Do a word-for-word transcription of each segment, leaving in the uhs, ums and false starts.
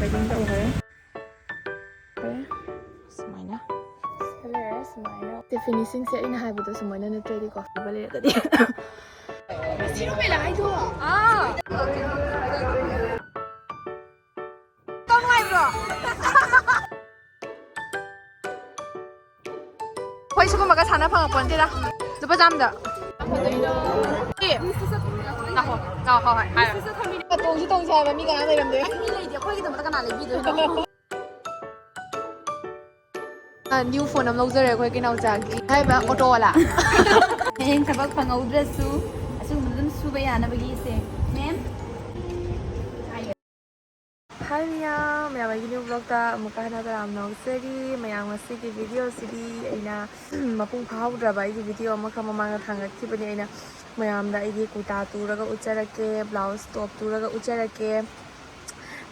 Packing ꯇꯧꯈ꯭ꯔꯦ꯫ ꯁꯨꯃꯥꯏꯅ꯫ ꯁꯤ ꯂꯩꯔꯦ, ꯁꯨꯃꯥꯏꯅ꯫ ꯁꯤ ꯐꯤꯅꯤꯁꯤꯡꯁꯦ ꯑꯩꯅ ꯍꯥꯏꯕꯗꯣ ꯁꯨꯃꯥꯏꯅ ꯅꯠꯇ꯭ꯔꯗꯤꯀꯣ, ꯐꯖꯕ ꯂꯩꯔꯒꯗꯤ꯫ ꯁꯤ ꯔꯨꯕꯦꯂꯥ ꯍꯥꯏꯗꯣ꯫ ꯑꯥ꯫ ꯀꯪ ꯂꯥꯏꯕ꯭ꯔꯣ? ꯑꯩꯈꯣꯏ ꯁꯤꯒꯨꯝꯕꯒ ꯁꯥꯟꯅ ꯐꯪꯉꯛꯄꯣꯟꯇꯦꯗ꯫ ꯂꯨꯄꯥ ꯆꯥꯝꯗ꯫ ꯑꯦ꯫ ꯉꯥꯏꯈꯣ, ꯉꯥꯏꯈꯣ, ꯍꯣꯏ, ꯍꯥꯏꯔꯣ꯫ ꯇꯣꯡꯁꯤ ꯇꯣꯡꯁꯤ ꯍꯥꯏꯕ ꯃꯤ ꯀꯅꯥ ꯂꯩꯔꯝꯗꯦ꯫ ꯃꯤ ꯂꯩꯇꯦ, ꯑꯩꯈꯣꯏꯒꯤꯗꯃꯛꯇ ꯀꯅꯥ ꯂꯩꯕꯤꯗꯣꯏꯅꯣ? ꯑ, new phone ꯑꯃ ꯂꯧꯖꯔꯦ ꯑꯩꯈꯣꯏꯒꯤ ꯅꯥꯎꯆꯥꯒꯤ꯫ ꯍꯥꯏꯕ ꯑꯣꯇꯣ ꯋꯥꯂꯥ꯫ ꯍꯌꯦꯡ ꯊꯕꯛ ꯐꯪꯍꯧꯗ꯭ꯔꯁꯨ ꯑꯁꯤꯒꯨꯝꯕꯗ ꯑꯗꯨꯝ ꯁꯨꯕ ꯌꯥꯅꯕꯒꯤ ꯏꯆꯦ꯫ Ma'am? Hi ꯃꯌꯥꯝ, ꯃꯌꯥꯝ ꯑꯩꯒꯤ new vlogꯇ ꯑꯃꯨꯛꯀ ꯍꯟꯅ ꯇꯔꯥꯝꯅ ꯑꯣꯛꯆꯔꯤ꯫ ꯃꯌꯥꯝ ꯉꯁꯤꯒꯤ videoꯁꯤꯗꯤ ꯑꯩꯅ ꯃꯄꯨꯡ ꯐꯥꯍꯧꯗ꯭ꯔꯕ ꯑꯩꯒꯤ video ꯑꯃꯈꯛ ꯃꯃꯥꯡꯗ ꯊꯥꯡꯒꯠꯈꯤꯕꯅꯤ꯫ ꯑꯩꯅ ꯃꯌꯥꯝꯗ ꯑꯩꯒꯤ ꯀꯨꯔꯇꯥ ꯇꯨꯔꯒ ꯎꯠꯆꯔꯛꯀꯦ, blouse top ꯇꯨꯔꯒ ꯎꯠꯆꯔꯛꯀꯦ꯫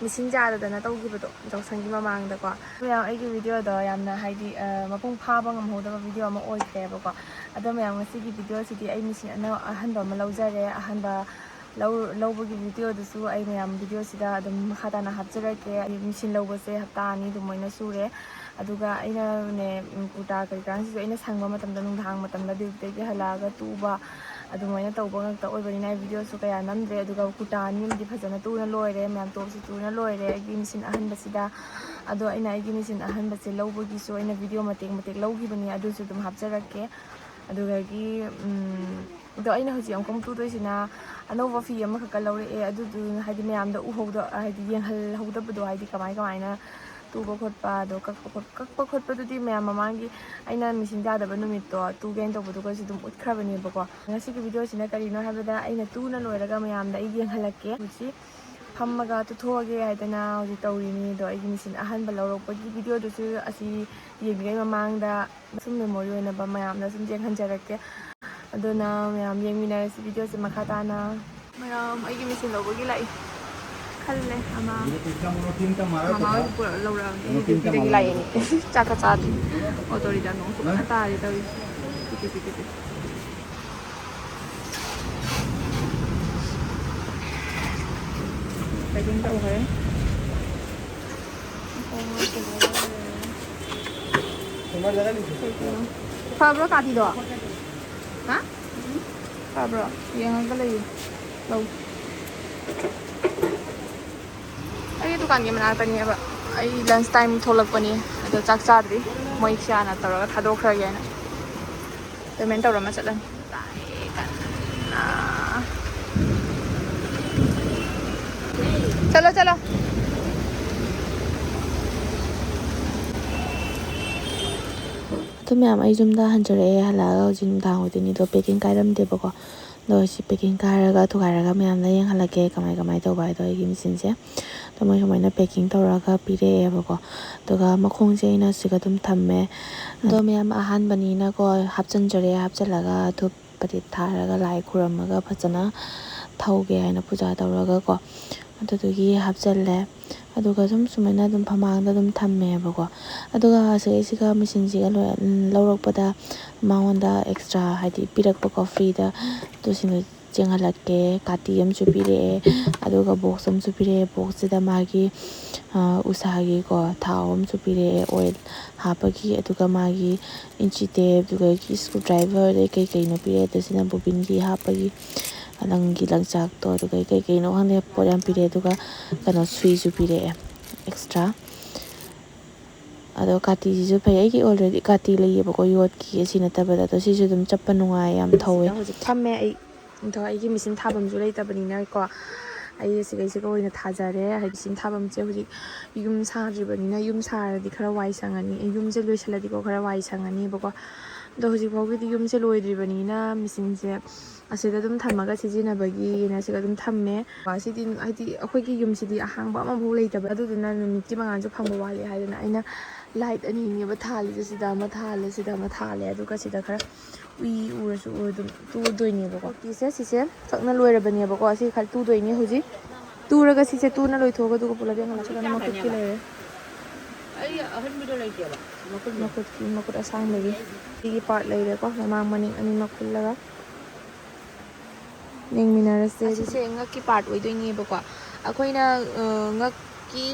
ꯃꯦꯆꯤꯟ ꯆꯥꯗꯗꯅ ꯇꯧꯈꯤꯕꯗꯣ ꯌꯥꯎꯁꯪꯒꯤ ꯃꯃꯥꯡꯗꯀꯣ꯫ ꯃꯌꯥꯝ ꯑꯩꯒꯤ videoꯗꯣ ꯌꯥꯝꯅ ꯍꯥꯏꯗꯤ, ꯑ, ꯃꯄꯨꯡ ꯐꯥꯕ ꯉꯝꯍꯧꯗꯕ video ꯑꯃ ꯑꯣꯏꯈ꯭ꯔꯦꯕꯀꯣ꯫ ꯑꯗꯣ ꯃꯌꯥꯝ ꯉꯁꯤꯒꯤ videoꯁꯤꯗꯤ ꯑꯩ ꯃꯦꯆꯤꯟ ꯑꯅꯧ-, ꯑꯍꯟꯕ ꯑꯃ ꯂꯧꯖꯔꯦ꯫ ꯑꯍꯟꯕ ꯂꯧ-, ꯂꯧꯕꯒꯤ videoꯗꯨꯁꯨ ꯑꯩ ꯃꯌꯥꯝ videoꯁꯤꯗ ꯑꯗꯨꯝ ꯃꯈꯥ ꯇꯥꯅ ꯍꯥꯞꯆꯔꯛꯀꯦ꯫ ꯑꯩ ꯃꯦꯆꯤꯟ ꯂꯧꯕꯁꯦ ꯍꯞꯇꯥ ꯑꯅꯤ ꯑꯗꯨꯃꯥꯏꯅ ꯁꯨꯔꯦ꯫ ꯑꯗꯨꯒ ꯑꯩꯅꯅꯦ, ꯎꯝ, ꯀꯨꯔꯇꯥ ꯀꯔꯤ ꯀꯔꯥꯁꯤꯁꯨ ꯑꯩꯅ ꯁꯪꯕ ꯃꯇꯝꯗ, ꯅꯨꯡꯗꯥꯡ ꯃꯇꯝꯗ dutyꯗꯒꯤ ꯍꯜꯂꯛꯑꯒ ꯇꯨꯕ, ꯑꯗꯨꯃꯥꯏꯅ ꯇꯧꯕ ꯉꯥꯛꯇ ꯑꯣꯏꯕꯅꯤꯅ ꯑꯩ videoꯁꯨ ꯀꯌꯥ ꯅꯝꯗ꯭ꯔꯦ꯫ ꯑꯗꯨꯒ ꯀꯨꯔꯇꯥ ꯑꯅꯤ ꯑꯃꯗꯤ ꯐꯖꯅ ꯇꯨꯅ ꯂꯣꯏꯔꯦ, ꯃꯌꯥꯝ topꯁꯨ ꯇꯨꯅ ꯂꯣꯏꯔꯦ꯫ ꯑꯩꯒꯤ ꯃꯦꯆꯤꯟ ꯑꯍꯟꯕꯁꯤꯗ꯫ ꯑꯗꯣ ꯑꯩꯅ ꯑꯩꯒꯤ ꯃꯦꯆꯤꯟ ꯑꯍꯟꯕꯁꯦ ꯂꯧꯕꯒꯤꯁꯨ ꯑꯩꯅ video ꯃꯇꯦꯛ ꯃꯇꯦꯛ ꯂꯧꯈꯤꯕꯅꯤ, ꯑꯗꯨꯁꯨ ꯑꯗꯨꯝ ꯍꯥꯞꯆꯔꯛꯀꯦ꯫ ꯑꯗꯨꯗꯒꯤ, ꯎꯝ, ꯑꯗꯣ ꯑꯩꯅ ꯍꯧꯖꯤꯛ ꯑꯃꯨꯛ ꯇꯨꯗꯣꯏꯁꯤꯅ ꯑꯅꯧꯕ ꯐꯤ ꯑꯃꯈꯛꯀ ꯂꯧꯔꯛꯑꯦ꯫ ꯑꯗꯨꯗꯨ ꯍꯥꯏꯗꯤ ꯃꯌꯥꯝꯗ ꯎꯍꯧꯗ-, ꯍꯥꯏꯗꯤ ꯌꯦꯡꯍꯜꯍꯧꯗꯕꯗꯣ, ꯍꯥꯏꯗꯤ ꯀꯃꯥꯏ ꯀꯃꯥꯏꯅ ꯇꯨꯕ ꯈꯣꯠꯄ, ꯑꯗꯣ ꯀꯛꯄ ꯈꯣꯠ-, ꯀꯛꯄ ꯈꯣꯠꯄꯗꯨꯗꯤ ꯃꯌꯥꯝ ꯃꯃꯥꯡꯒꯤ ꯑꯩꯅ ꯃꯦꯆꯤꯟ ꯌꯥꯗꯕ ꯅꯨꯃꯤꯠꯇꯣ ꯇꯨꯒꯦꯅ ꯇꯧꯕꯗꯨꯒꯁꯨ ꯑꯗꯨꯝ ꯎꯠꯈ꯭ꯔꯕꯅꯦꯕꯀꯣ꯫ ꯉꯁꯤꯒꯤ videoꯁꯤꯅ ꯀꯔꯤꯅꯣ ꯍꯥꯏꯕꯗ ꯑꯩꯅ ꯇꯨꯅ ꯂꯣꯏꯔꯒ ꯃꯌꯥꯝꯗ ꯑꯩ ꯌꯦꯡꯍꯜꯂꯛꯀꯦ꯫ ꯍꯧꯖꯤꯛ ꯐꯝꯃꯒ ꯇꯨꯊꯣꯛꯑꯒꯦ ꯍꯥꯏꯗꯅ ꯍꯧꯖꯤꯛ ꯇꯧꯔꯤꯅꯤ꯫ ꯑꯗꯣ ꯑꯩꯒꯤ ꯃꯦꯆꯤꯟ ꯑꯍꯟꯕ ꯂꯧꯔꯛꯄꯒꯤ videoꯗꯨꯁꯨ ꯑꯁꯤ ꯌꯦꯡꯗ꯭ꯔꯤꯉꯩ ꯃꯃꯥꯡꯗ ꯁꯨꯝ memory ꯑꯣꯏꯅꯕ ꯃꯌꯥꯝꯗ ꯁꯨꯝ ꯌꯦꯡꯍꯟꯖꯔꯛꯀꯦ꯫ ꯑꯗꯨꯅ ꯃꯌꯥꯝ ꯌꯦꯡꯃꯤꯟꯅꯔꯁꯤ videoꯁꯦ ꯃꯈꯥ ꯇꯥꯅ꯫ ꯃꯌꯥꯝ ꯑꯩꯒꯤ ꯃꯦꯆꯤꯟ ꯂꯧꯕꯒꯤ ꯂꯥꯛꯏ꯫ ꯈꯜꯂꯦ ꯑꯃ꯫ ꯃꯃꯥ ꯍꯣꯏ ꯄꯨꯔꯛ ꯂꯧꯔꯛꯑꯕꯅꯤ꯫ ꯑꯩ dutyꯗꯒꯤ ꯂꯥꯛꯏꯅꯦ꯫ ꯆꯥꯛꯀ ꯆꯥꯗ꯭ꯔꯤ꯫ ꯑꯣꯇꯣ ꯔꯤꯖꯥ ꯅꯣꯡ ꯐꯖꯅ ꯇꯥꯔꯤ ꯇꯧꯔꯤꯁꯦ꯫ ꯄꯤꯛꯀꯤ ꯄꯤꯛꯀꯤ ꯄꯤꯛꯀꯤ꯫ Packing ꯇꯧꯈ꯭ꯔꯦ꯫ ꯐꯕ꯭ꯔꯣ ꯀꯥꯇꯤꯗꯣ? ꯍꯥ? ꯐꯕ꯭ꯔꯣ? ꯌꯦꯡꯉꯒ ꯂꯩꯌꯨ꯫ ꯂꯧ꯫ ꯑꯩꯒꯤ ꯗꯨꯀꯥꯟꯒꯤ ꯃꯅꯥꯛꯇꯅꯦꯕ꯫ ꯑꯩ lunch time ꯊꯣꯛꯂꯛꯄꯅꯤ꯫ ꯑꯗꯣ ꯆꯥꯛ ꯆꯥꯗ꯭ꯔꯤ꯫ ꯃꯣꯏ ꯁꯤꯌꯥꯅ ꯇꯧꯔꯒ ꯊꯥꯗꯣꯛꯈ꯭ꯔꯒꯦꯅ꯫ Payment ꯇꯧꯔꯝꯃ ꯆꯠꯂꯅꯤ꯫ ꯆꯠꯂꯣ, ꯆꯠꯂꯣ꯫ ꯑꯗꯨ ꯃꯌꯥꯝ, ꯑꯩ ꯌꯨꯝꯗ ꯍꯟꯖꯔꯛꯑꯦ꯫ ꯍꯜꯂꯛꯑꯒ ꯍꯧꯖꯤꯛ ꯅꯨꯡꯗꯥꯡ ꯑꯣꯏꯗꯣꯏꯅꯤ꯫ ꯑꯗꯣ packing ꯀꯥꯏꯔꯝꯗꯦꯕꯀꯣ꯫ ꯑꯗꯣ ꯁꯤ packing ꯀꯥꯏꯔꯒ ꯊꯨꯒꯥꯏꯔꯒ ꯃꯌꯥꯝꯗ ꯌꯦꯡꯍꯜꯂꯛꯀꯦ, ꯀꯃꯥꯏ ꯀꯃꯥꯏ ꯇꯧꯕ ꯍꯥꯏꯗꯣ ꯑꯩꯒꯤ machineꯁꯦ꯫ ꯑꯗꯣ ꯃꯣꯏ ꯁꯨꯃꯥꯏꯅ packing ꯇꯧꯔꯒ ꯄꯤꯔꯛꯑꯦꯕꯀꯣ꯫ ꯑꯗꯨꯒ ꯃꯈꯣꯡꯁꯦ ꯑꯩꯅ ꯁꯤꯒ ꯑꯗꯨꯝ ꯊꯝꯃꯦ꯫ ꯑꯗꯣ ꯃꯌꯥꯝ ꯑꯍꯥꯟꯕꯅꯤꯅꯀꯣ ꯍꯥꯞꯆꯤꯟꯖꯔꯦ꯫ ꯍꯥꯞꯆꯤꯜꯂꯒ ꯙꯨꯞ ꯄꯇꯤꯠ ꯊꯥꯔꯒ ꯂꯥꯏ ꯈꯨꯔꯝꯃꯒ ꯐꯖꯅ ꯊꯧꯒꯦ ꯍꯥꯏꯅ ꯄꯨꯖꯥ ꯇꯧꯔꯒꯀꯣ꯫ ꯑꯗꯨꯗꯨꯒꯤ ꯍꯥꯞꯆꯜꯂꯦ꯫ ꯑꯗꯨꯒ ꯁꯨꯝ ꯁꯨꯃꯥꯏꯅ ꯑꯗꯨꯝ ꯐꯃꯥꯡꯗ ꯑꯗꯨꯝ ꯊꯝꯃꯦꯕꯀꯣ꯫ ꯑꯗꯨꯒ ꯁꯤꯒ machineꯁꯤꯒ ꯂꯣꯏ-, ꯂꯧꯔꯛꯄꯗ ꯃꯉꯣꯟꯗ extra ꯍꯥꯏꯗꯤ ꯄꯤꯔꯛꯄꯀꯣ, freeꯗ꯫ ꯑꯗꯨꯁꯤꯡꯗꯣ ꯆꯦꯟꯍꯜꯂꯛꯀꯦ꯫ ꯀꯥꯇꯤ ꯑꯃꯁꯨ ꯄꯤꯔꯛꯑꯦ, ꯑꯗꯨꯒ box ꯑꯃꯁꯨ ꯄꯤꯔꯛꯑꯦ꯫ Boxꯁꯤꯗ ꯃꯥꯒꯤ, ꯑ, ꯎꯁꯥꯒꯤꯀꯣ ꯊꯥꯎ ꯑꯃꯁꯨ ꯄꯤꯔꯛꯑꯦ, oil ꯍꯥꯞꯄꯒꯤ꯫ ꯑꯗꯨꯒ ꯃꯥꯒꯤ inchi tape, ꯑꯗꯨꯗꯒꯤ screwdriver, ꯑꯗꯩ ꯀꯩ ꯀꯩꯅꯣ ꯄꯤꯔꯛꯑꯦ꯫ ꯑꯗꯨꯁꯤꯅ bobinꯒꯤ ꯍꯥꯞꯄꯒꯤ ꯂꯪꯒꯤ ꯂꯪꯆꯥꯛꯇꯣ, ꯑꯗꯨꯒ ꯀꯩ ꯀꯩꯅꯣ ꯈꯪꯗꯦ ꯄꯣꯠ ꯌꯥꯝ ꯄꯤꯔꯛꯑꯦ꯫ ꯑꯗꯨꯒ ꯀꯩꯅꯣ ꯁꯨꯏꯁꯨ ꯄꯤꯔꯛꯑꯦ extra꯫ ꯑꯗꯣ ꯀꯥꯇꯤꯁꯤꯁꯨ ꯐꯩ꯫ ꯑꯩꯒꯤ already ꯀꯥꯇꯤ ꯂꯩꯌꯦꯕꯀꯣ, ꯌꯣꯠꯀꯤ, ꯑꯁꯤ ꯅꯠꯇꯕꯗ꯫ ꯑꯗꯣ ꯁꯤꯁꯨ ꯑꯗꯨꯝ ꯆꯠꯄ ꯅꯨꯡꯉꯥꯏ, ꯌꯥꯝ ꯊꯧꯋꯦ꯫ ꯍꯧꯖꯤꯛ ꯐꯝꯃꯦ ꯑꯩ꯫ ꯑꯗꯣ ꯑꯩꯒꯤ machine ꯊꯥꯐꯝꯁꯨ ꯂꯩꯇꯕꯅꯤꯅꯀꯣ, ꯑꯩ ꯁꯤꯒꯩꯁꯤꯒ ꯑꯣꯏꯅ ꯊꯥꯖꯔꯦ꯫ ꯍꯥꯏꯗꯤ machine ꯊꯥꯐꯝꯁꯦ ꯍꯧꯖꯤꯛ ꯌꯨꯝ ꯁꯥꯗ꯭ꯔꯤꯕꯅꯤꯅ, ꯌꯨꯝ ꯁꯥꯔꯗꯤ ꯈꯔ ꯋꯥꯏ ꯁꯪꯉꯅꯤ, ꯌꯨꯝꯁꯦ ꯂꯣꯏꯁꯤꯜꯂꯗꯤꯀꯣ ꯈꯔ ꯋꯥꯏ ꯁꯪꯉꯅꯤꯕꯀꯣ꯫ ꯑꯗꯣ ꯍꯧꯖꯤꯛ ꯐꯥꯎꯒꯤꯗꯤ ꯌꯨꯝꯁꯦ ꯂꯣꯏꯗ꯭ꯔꯤꯕꯅꯤꯅ machineꯁꯦ ꯑꯁꯤꯗ ꯑꯗꯨꯝ ꯊꯝꯃꯒ ꯁꯤꯖꯤꯟꯅꯕꯒꯤꯅ ꯁꯤꯗ ꯑꯗꯨꯝ ꯊꯝꯃꯦ꯫ ꯁꯤꯗꯤ ꯍꯥꯏꯗꯤ ꯑꯩꯈꯣꯏꯒꯤ ꯌꯨꯝꯁꯤꯗꯤ ꯑꯍꯥꯡꯕ ꯑꯃꯐꯥꯎ ꯂꯩꯇꯕ, ꯑꯗꯨꯗꯨꯅ ꯅꯨꯃꯤꯠꯀꯤ ꯃꯉꯥꯜꯁꯨ ꯐꯪꯕ ꯋꯥꯠꯂꯤ ꯍꯥꯏꯗꯅ ꯑꯩꯅ light ꯑꯅꯤꯅꯦꯕ ꯊꯥꯜꯂꯤꯁꯦ꯫ ꯁꯤꯗ ꯑꯃ ꯊꯥꯜꯂꯦ, ꯁꯤꯗ ꯑꯃ ꯊꯥꯜꯂꯦ, ꯑꯗꯨꯒ ꯁꯤꯗ ꯈꯔ ꯎꯏ ꯎꯔꯁꯨ ꯑꯗꯨꯝ ꯇꯨꯗꯣꯏꯅꯦꯕꯀꯣ꯫ ꯀꯨꯔꯇꯤꯁꯦ ꯁꯤꯁꯦ ꯀꯛꯅ ꯂꯣꯏꯔꯕꯅꯦꯕꯀꯣ꯫ ꯑꯁꯤ ꯈꯔ ꯇꯨꯗꯣꯏꯅꯦ ꯍꯧꯖꯤꯛ꯫ ꯇꯨꯔꯒ ꯁꯤꯁꯦ ꯇꯨꯅ ꯂꯣꯏꯊꯣꯛꯑꯒ ꯑꯗꯨꯒ ꯄꯨꯂꯞ ꯌꯦꯡꯍꯜꯂꯁꯤ꯫ ꯀꯩꯅꯣ ꯃꯈꯨꯠꯀꯤ ꯂꯩꯔꯦ꯫ ꯑꯩ ꯑꯍꯟꯕꯗꯣ ꯂꯩꯇꯦꯕ꯫ ꯃꯈꯨꯠ ꯃꯈꯨꯠꯀꯤ ꯃꯈꯨꯠ ꯑꯁꯥꯡꯕꯒꯤ꯫ ꯁꯤꯒꯤ part ꯂꯩꯔꯦꯀꯣ꯫ ꯃꯃꯥꯡ ꯃꯅꯤꯡ ꯑꯅꯤꯃꯛ ꯄꯨꯜꯂꯒ ꯌꯦꯡꯃꯤꯟꯅꯔꯁꯦ꯫ ꯑꯁꯤꯁꯦ ꯉꯛꯀꯤ part ꯑꯣꯏꯗꯣꯏꯅꯦꯕꯀꯣ꯫ ꯑꯩꯈꯣꯏꯅ, ꯑ, ꯉꯛ ꯀꯤ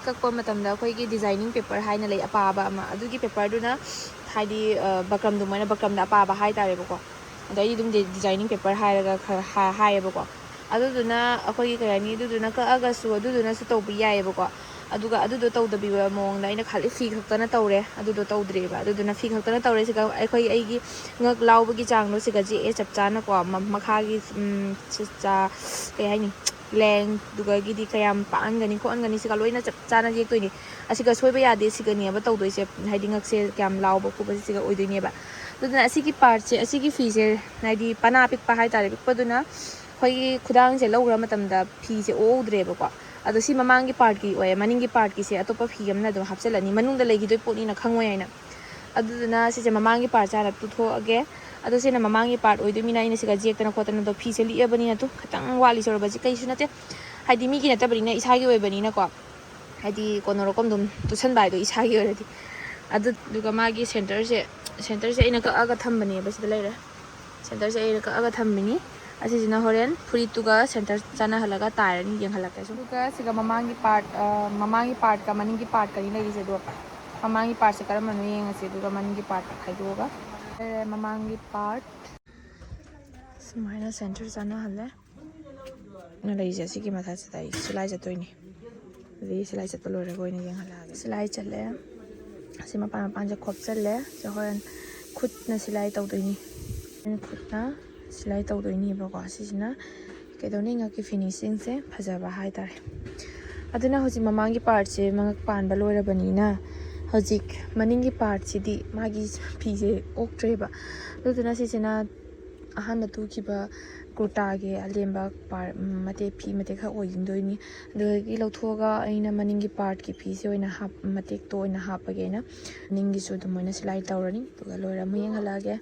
ꯀꯛꯄ ꯃꯇꯝꯗ ꯑꯩꯈꯣꯏꯒꯤ designing paper ꯍꯥꯏꯅ ꯂꯩ, ꯑꯄꯥꯕ ꯑꯃ, ꯑꯗꯨꯒꯤ paperꯗꯨꯅ ꯍꯥꯏꯗꯤ ꯕꯀ꯭ꯔꯝꯗꯨ ꯃꯣꯏꯅ ꯕꯀ꯭ꯔꯝꯗ ꯑꯄꯥꯕ ꯍꯥꯏꯇꯥꯔꯦꯕꯀꯣ꯫ ꯑꯗꯣ ꯑꯩꯗꯤ ꯑꯗꯨꯝ designing paper ꯍꯥꯏꯔꯒ ꯈꯔ ꯍꯥꯏꯌꯦꯕꯀꯣ꯫ ꯑꯗꯨꯗꯨꯅ ꯑꯩꯈꯣꯏꯒꯤ ꯀꯩ ꯍꯥꯏꯅꯤ, ꯑꯗꯨꯗꯨꯅ ꯀꯛꯑꯒꯁꯨ ꯑꯗꯨꯗꯨꯅꯁꯨ ꯇꯧꯕ ꯌꯥꯏꯑꯕꯀꯣ꯫ ꯑꯗꯨꯒ ꯑꯗꯨꯗꯣ ꯇꯧꯗꯕꯤꯕ ꯃꯑꯣꯡꯗ ꯑꯩꯅ ꯈꯜꯂꯤ ꯐꯤ ꯈꯛꯇꯅ ꯇꯧꯔꯦ, ꯑꯗꯨꯗꯣ ꯇꯧꯗ꯭ꯔꯦꯕ꯫ ꯑꯗꯨꯗꯨꯅ ꯐꯤ ꯈꯛꯇꯅ ꯇꯧꯔꯦ꯫ ꯁꯤꯒ ꯑꯩꯈꯣꯏ ꯑꯩꯒꯤ ꯉꯛ ꯂꯥꯎꯕꯒꯤ ꯆꯥꯡꯗꯣ ꯁꯤꯒ ꯆꯦꯛꯑꯦ ꯆꯞ ꯆꯥꯅꯀꯣ꯫ ꯃꯈꯥꯒꯤ ꯀꯩ ꯍꯥꯏꯅꯤ, length, ꯑꯗꯨꯒꯒꯤꯗꯤ ꯀꯌꯥꯝ ꯄꯥꯛꯍꯟꯒꯅꯤ ꯈꯣꯠꯍꯟꯒꯅꯤ ꯁꯤꯒ ꯂꯣꯏꯅ ꯆꯞ ꯆꯥꯅ ꯌꯦꯛꯇꯣꯏꯅꯤ꯫ ꯑꯁꯤꯒ ꯁꯣꯏꯕ ꯌꯥꯗꯦ, ꯁꯤꯒꯅꯦꯕ ꯇꯧꯗꯣꯏꯁꯦ꯫ ꯍꯥꯏꯗꯤ ꯉꯛꯁꯦ ꯀꯌꯥꯝ ꯂꯥꯎꯕ ꯈꯣꯠꯄꯁꯦ ꯁꯤꯒ ꯑꯣꯏꯗꯣꯏꯅꯦꯕ꯫ ꯑꯗꯨꯅ ꯑꯁꯤꯒꯤ partꯁꯦ, ꯑꯁꯤꯒꯤ ꯐꯤꯁꯦ ꯍꯥꯏꯗꯤ ꯄꯅꯥ ꯄꯤꯛꯄ ꯍꯥꯏꯇꯥꯔꯦ, ꯄꯤꯛꯄꯗꯨꯅ ꯑꯩꯈꯣꯏꯒꯤ ꯈꯨꯗꯥꯡꯁꯦ ꯂꯧꯈ꯭ꯔ ꯃꯇꯝꯗ ꯐꯤꯁꯦ ꯑꯣꯍꯧꯗ꯭ꯔꯦꯕꯀꯣ꯫ ꯑꯗꯣ ꯁꯤ ꯃꯃꯥꯡꯒꯤ partꯀꯤ ꯑꯣꯏꯌꯦ, ꯃꯅꯤꯡꯒꯤ partꯀꯤꯁꯦ ꯑꯇꯣꯞꯄ ꯐꯤ ꯑꯃꯅ ꯑꯗꯨꯝ ꯍꯥꯞꯆꯤꯜꯂꯅꯤ, ꯃꯅꯨꯡꯗ ꯂꯩꯈꯤꯗꯣꯏ ꯄꯣꯠꯅꯤꯅ ꯈꯪꯉꯣꯏ ꯍꯥꯏꯅ꯫ ꯑꯗꯨꯗꯨꯅ ꯁꯤꯁꯦ ꯃꯃꯥꯡꯒꯤ partꯁꯦ ꯍꯥꯟꯅ ꯇꯨꯊꯣꯛꯑꯒꯦ꯫ ꯑꯗꯣ ꯁꯤꯅ ꯃꯃꯥꯡꯒꯤ part ꯑꯣꯏꯗꯣꯏꯅꯤꯅ ꯑꯩꯅ ꯁꯤꯒ ꯌꯦꯛꯇꯅ ꯈꯣꯠꯇꯅ ꯑꯗꯣ ꯐꯤꯁꯦ ꯂꯤꯛꯑꯕꯅꯤꯅ ꯇꯨ ꯈꯤꯇꯪ ꯋꯥꯠꯂꯤ ꯁꯧꯔꯕꯁꯤ ꯀꯩꯁꯨ ꯅꯠꯇꯦ꯫ ꯍꯥꯏꯗꯤ ꯃꯤꯒꯤ ꯅꯠꯇꯕꯅꯤꯅ ꯏꯁꯥꯒꯤ ꯑꯣꯏꯕꯅꯤꯅꯀꯣ꯫ ꯍꯥꯏꯗꯤ ꯀꯣꯟꯅꯔꯣꯀꯝ ꯑꯗꯨꯝ ꯇꯨꯁꯟꯕ ꯍꯥꯏꯗꯣ ꯏꯁꯥꯒꯤ ꯑꯣꯏꯔꯗꯤ꯫ ꯑꯗꯨꯗꯨꯒ ꯃꯥꯒꯤ centreꯁꯦ, centreꯁꯦ ꯑꯩꯅ ꯀꯛꯑꯒ ꯊꯝꯕꯅꯦꯕ, ꯁꯤꯗ ꯂꯩꯔꯦ꯫ Centreꯁꯦ ꯑꯩꯅ ꯀꯛꯑꯒ ꯊꯝꯃꯤꯅꯤ꯫ ꯑꯁꯤꯁꯤꯅ ꯍꯣꯔꯦꯟ ꯐꯨꯔꯤꯠꯇꯨꯒ centre ꯆꯥꯟꯅꯍꯜꯂꯒ ꯇꯥꯏꯔꯅꯤ, ꯌꯦꯡꯍꯜꯂꯛꯀꯦ ꯁꯨꯝ꯫ ꯑꯗꯨꯒ ꯁꯤꯒ ꯃꯃꯥꯡꯒꯤ part, ꯃꯃꯥꯡꯒꯤ partꯀ ꯃꯅꯤꯡꯒꯤ partꯀꯅꯤ ꯂꯩꯔꯤꯁꯦ꯫ ꯑꯗꯣ ꯃꯃꯥꯡꯒꯤ partꯁꯦ ꯀꯔꯝꯕꯅꯣ ꯌꯦꯡꯉꯁꯤ, ꯑꯗꯨꯒ ꯃꯅꯤꯡꯒꯤ partꯀ ꯈꯥꯏꯗꯣꯛꯑꯒ꯫ ꯂꯩꯔꯦ ꯃꯃꯥꯡꯒꯤ part꯫ ꯁꯨꯃꯥꯏꯅ centre ꯆꯥꯟꯅꯍꯜꯂꯦ꯫ ꯂꯩꯁꯦ ꯑꯁꯤꯒꯤ ꯃꯊꯛꯁꯤꯗ ꯑꯩ ꯁꯤꯂꯥꯏ ꯆꯠꯇꯣꯏꯅꯤ꯫ ꯑꯗꯨꯗꯤ ꯁꯤꯂꯥꯏ ꯆꯠꯄ ꯂꯣꯏꯔꯒ ꯑꯣꯏꯅ ꯌꯦꯡꯍꯜꯂꯛꯑꯒꯦ꯫ ꯁꯤꯂꯥꯏ ꯆꯠꯂꯦ꯫ ꯑꯁꯤ ꯃꯄꯥꯟ ꯃꯄꯥꯟꯁꯦ ꯈꯣꯞꯆꯜꯂꯦ꯫ ꯁꯤ ꯍꯣꯔꯦꯟ ꯈꯨꯠꯅ ꯁꯤꯂꯥꯏ ꯇꯧꯗꯣꯏꯅꯤ꯫ ꯑꯩꯅ ꯈꯨꯠꯅ ꯁꯤꯂꯥꯏ ꯇꯧꯗꯣꯏꯅꯦꯕꯀꯣ꯫ ꯁꯤꯁꯤꯅ ꯀꯩꯗꯧꯅꯤ, ꯉꯛꯀꯤ finishingꯁꯦ ꯐꯖꯕ ꯍꯥꯏꯇꯥꯔꯦ꯫ ꯑꯗꯨꯅ ꯍꯧꯖꯤꯛ ꯃꯃꯥꯡꯒꯤ partꯁꯦ ꯃꯉꯛ ꯄꯥꯟꯕ ꯂꯣꯏꯔꯕꯅꯤꯅ ꯍꯧꯖꯤꯛ ꯃꯅꯤꯡꯒꯤ partꯁꯤꯗꯤ ꯃꯥꯒꯤ ꯐꯤꯁꯦ ꯑꯣꯛꯇ꯭ꯔꯦꯕ꯫ ꯑꯗꯨꯗꯨꯅ ꯁꯤꯁꯤꯅ ꯑꯍꯥꯟꯕ ꯇꯨꯈꯤꯕ ꯀꯨꯔꯇꯥꯒꯤ ꯑꯂꯦꯝꯕ part, ꯃꯇꯦꯛ, ꯐꯤ ꯃꯇꯦꯛ ꯈꯛ ꯑꯣꯏꯁꯤꯟꯗꯣꯏꯅꯤ꯫ ꯑꯗꯨꯗꯒꯤ ꯂꯧꯊꯣꯛꯑꯒ ꯑꯩꯅ ꯃꯅꯤꯡꯒꯤ partꯀꯤ ꯐꯤꯁꯦ ꯑꯣꯏꯅ ꯍꯥꯞ-, ꯃꯇꯦꯛꯇꯣ ꯑꯣꯏꯅ ꯍꯥꯞꯄꯒꯦꯅ ꯃꯅꯤꯡꯒꯤꯁꯨ ꯑꯗꯨꯃꯥꯏꯅ ꯁꯤꯂꯥꯏ ꯇꯧꯔꯅꯤ꯫ ꯑꯗꯨꯒ ꯂꯣꯏꯔ ꯑꯃꯨꯛ ꯌꯦꯡꯍꯜꯂꯛꯑꯒꯦ꯫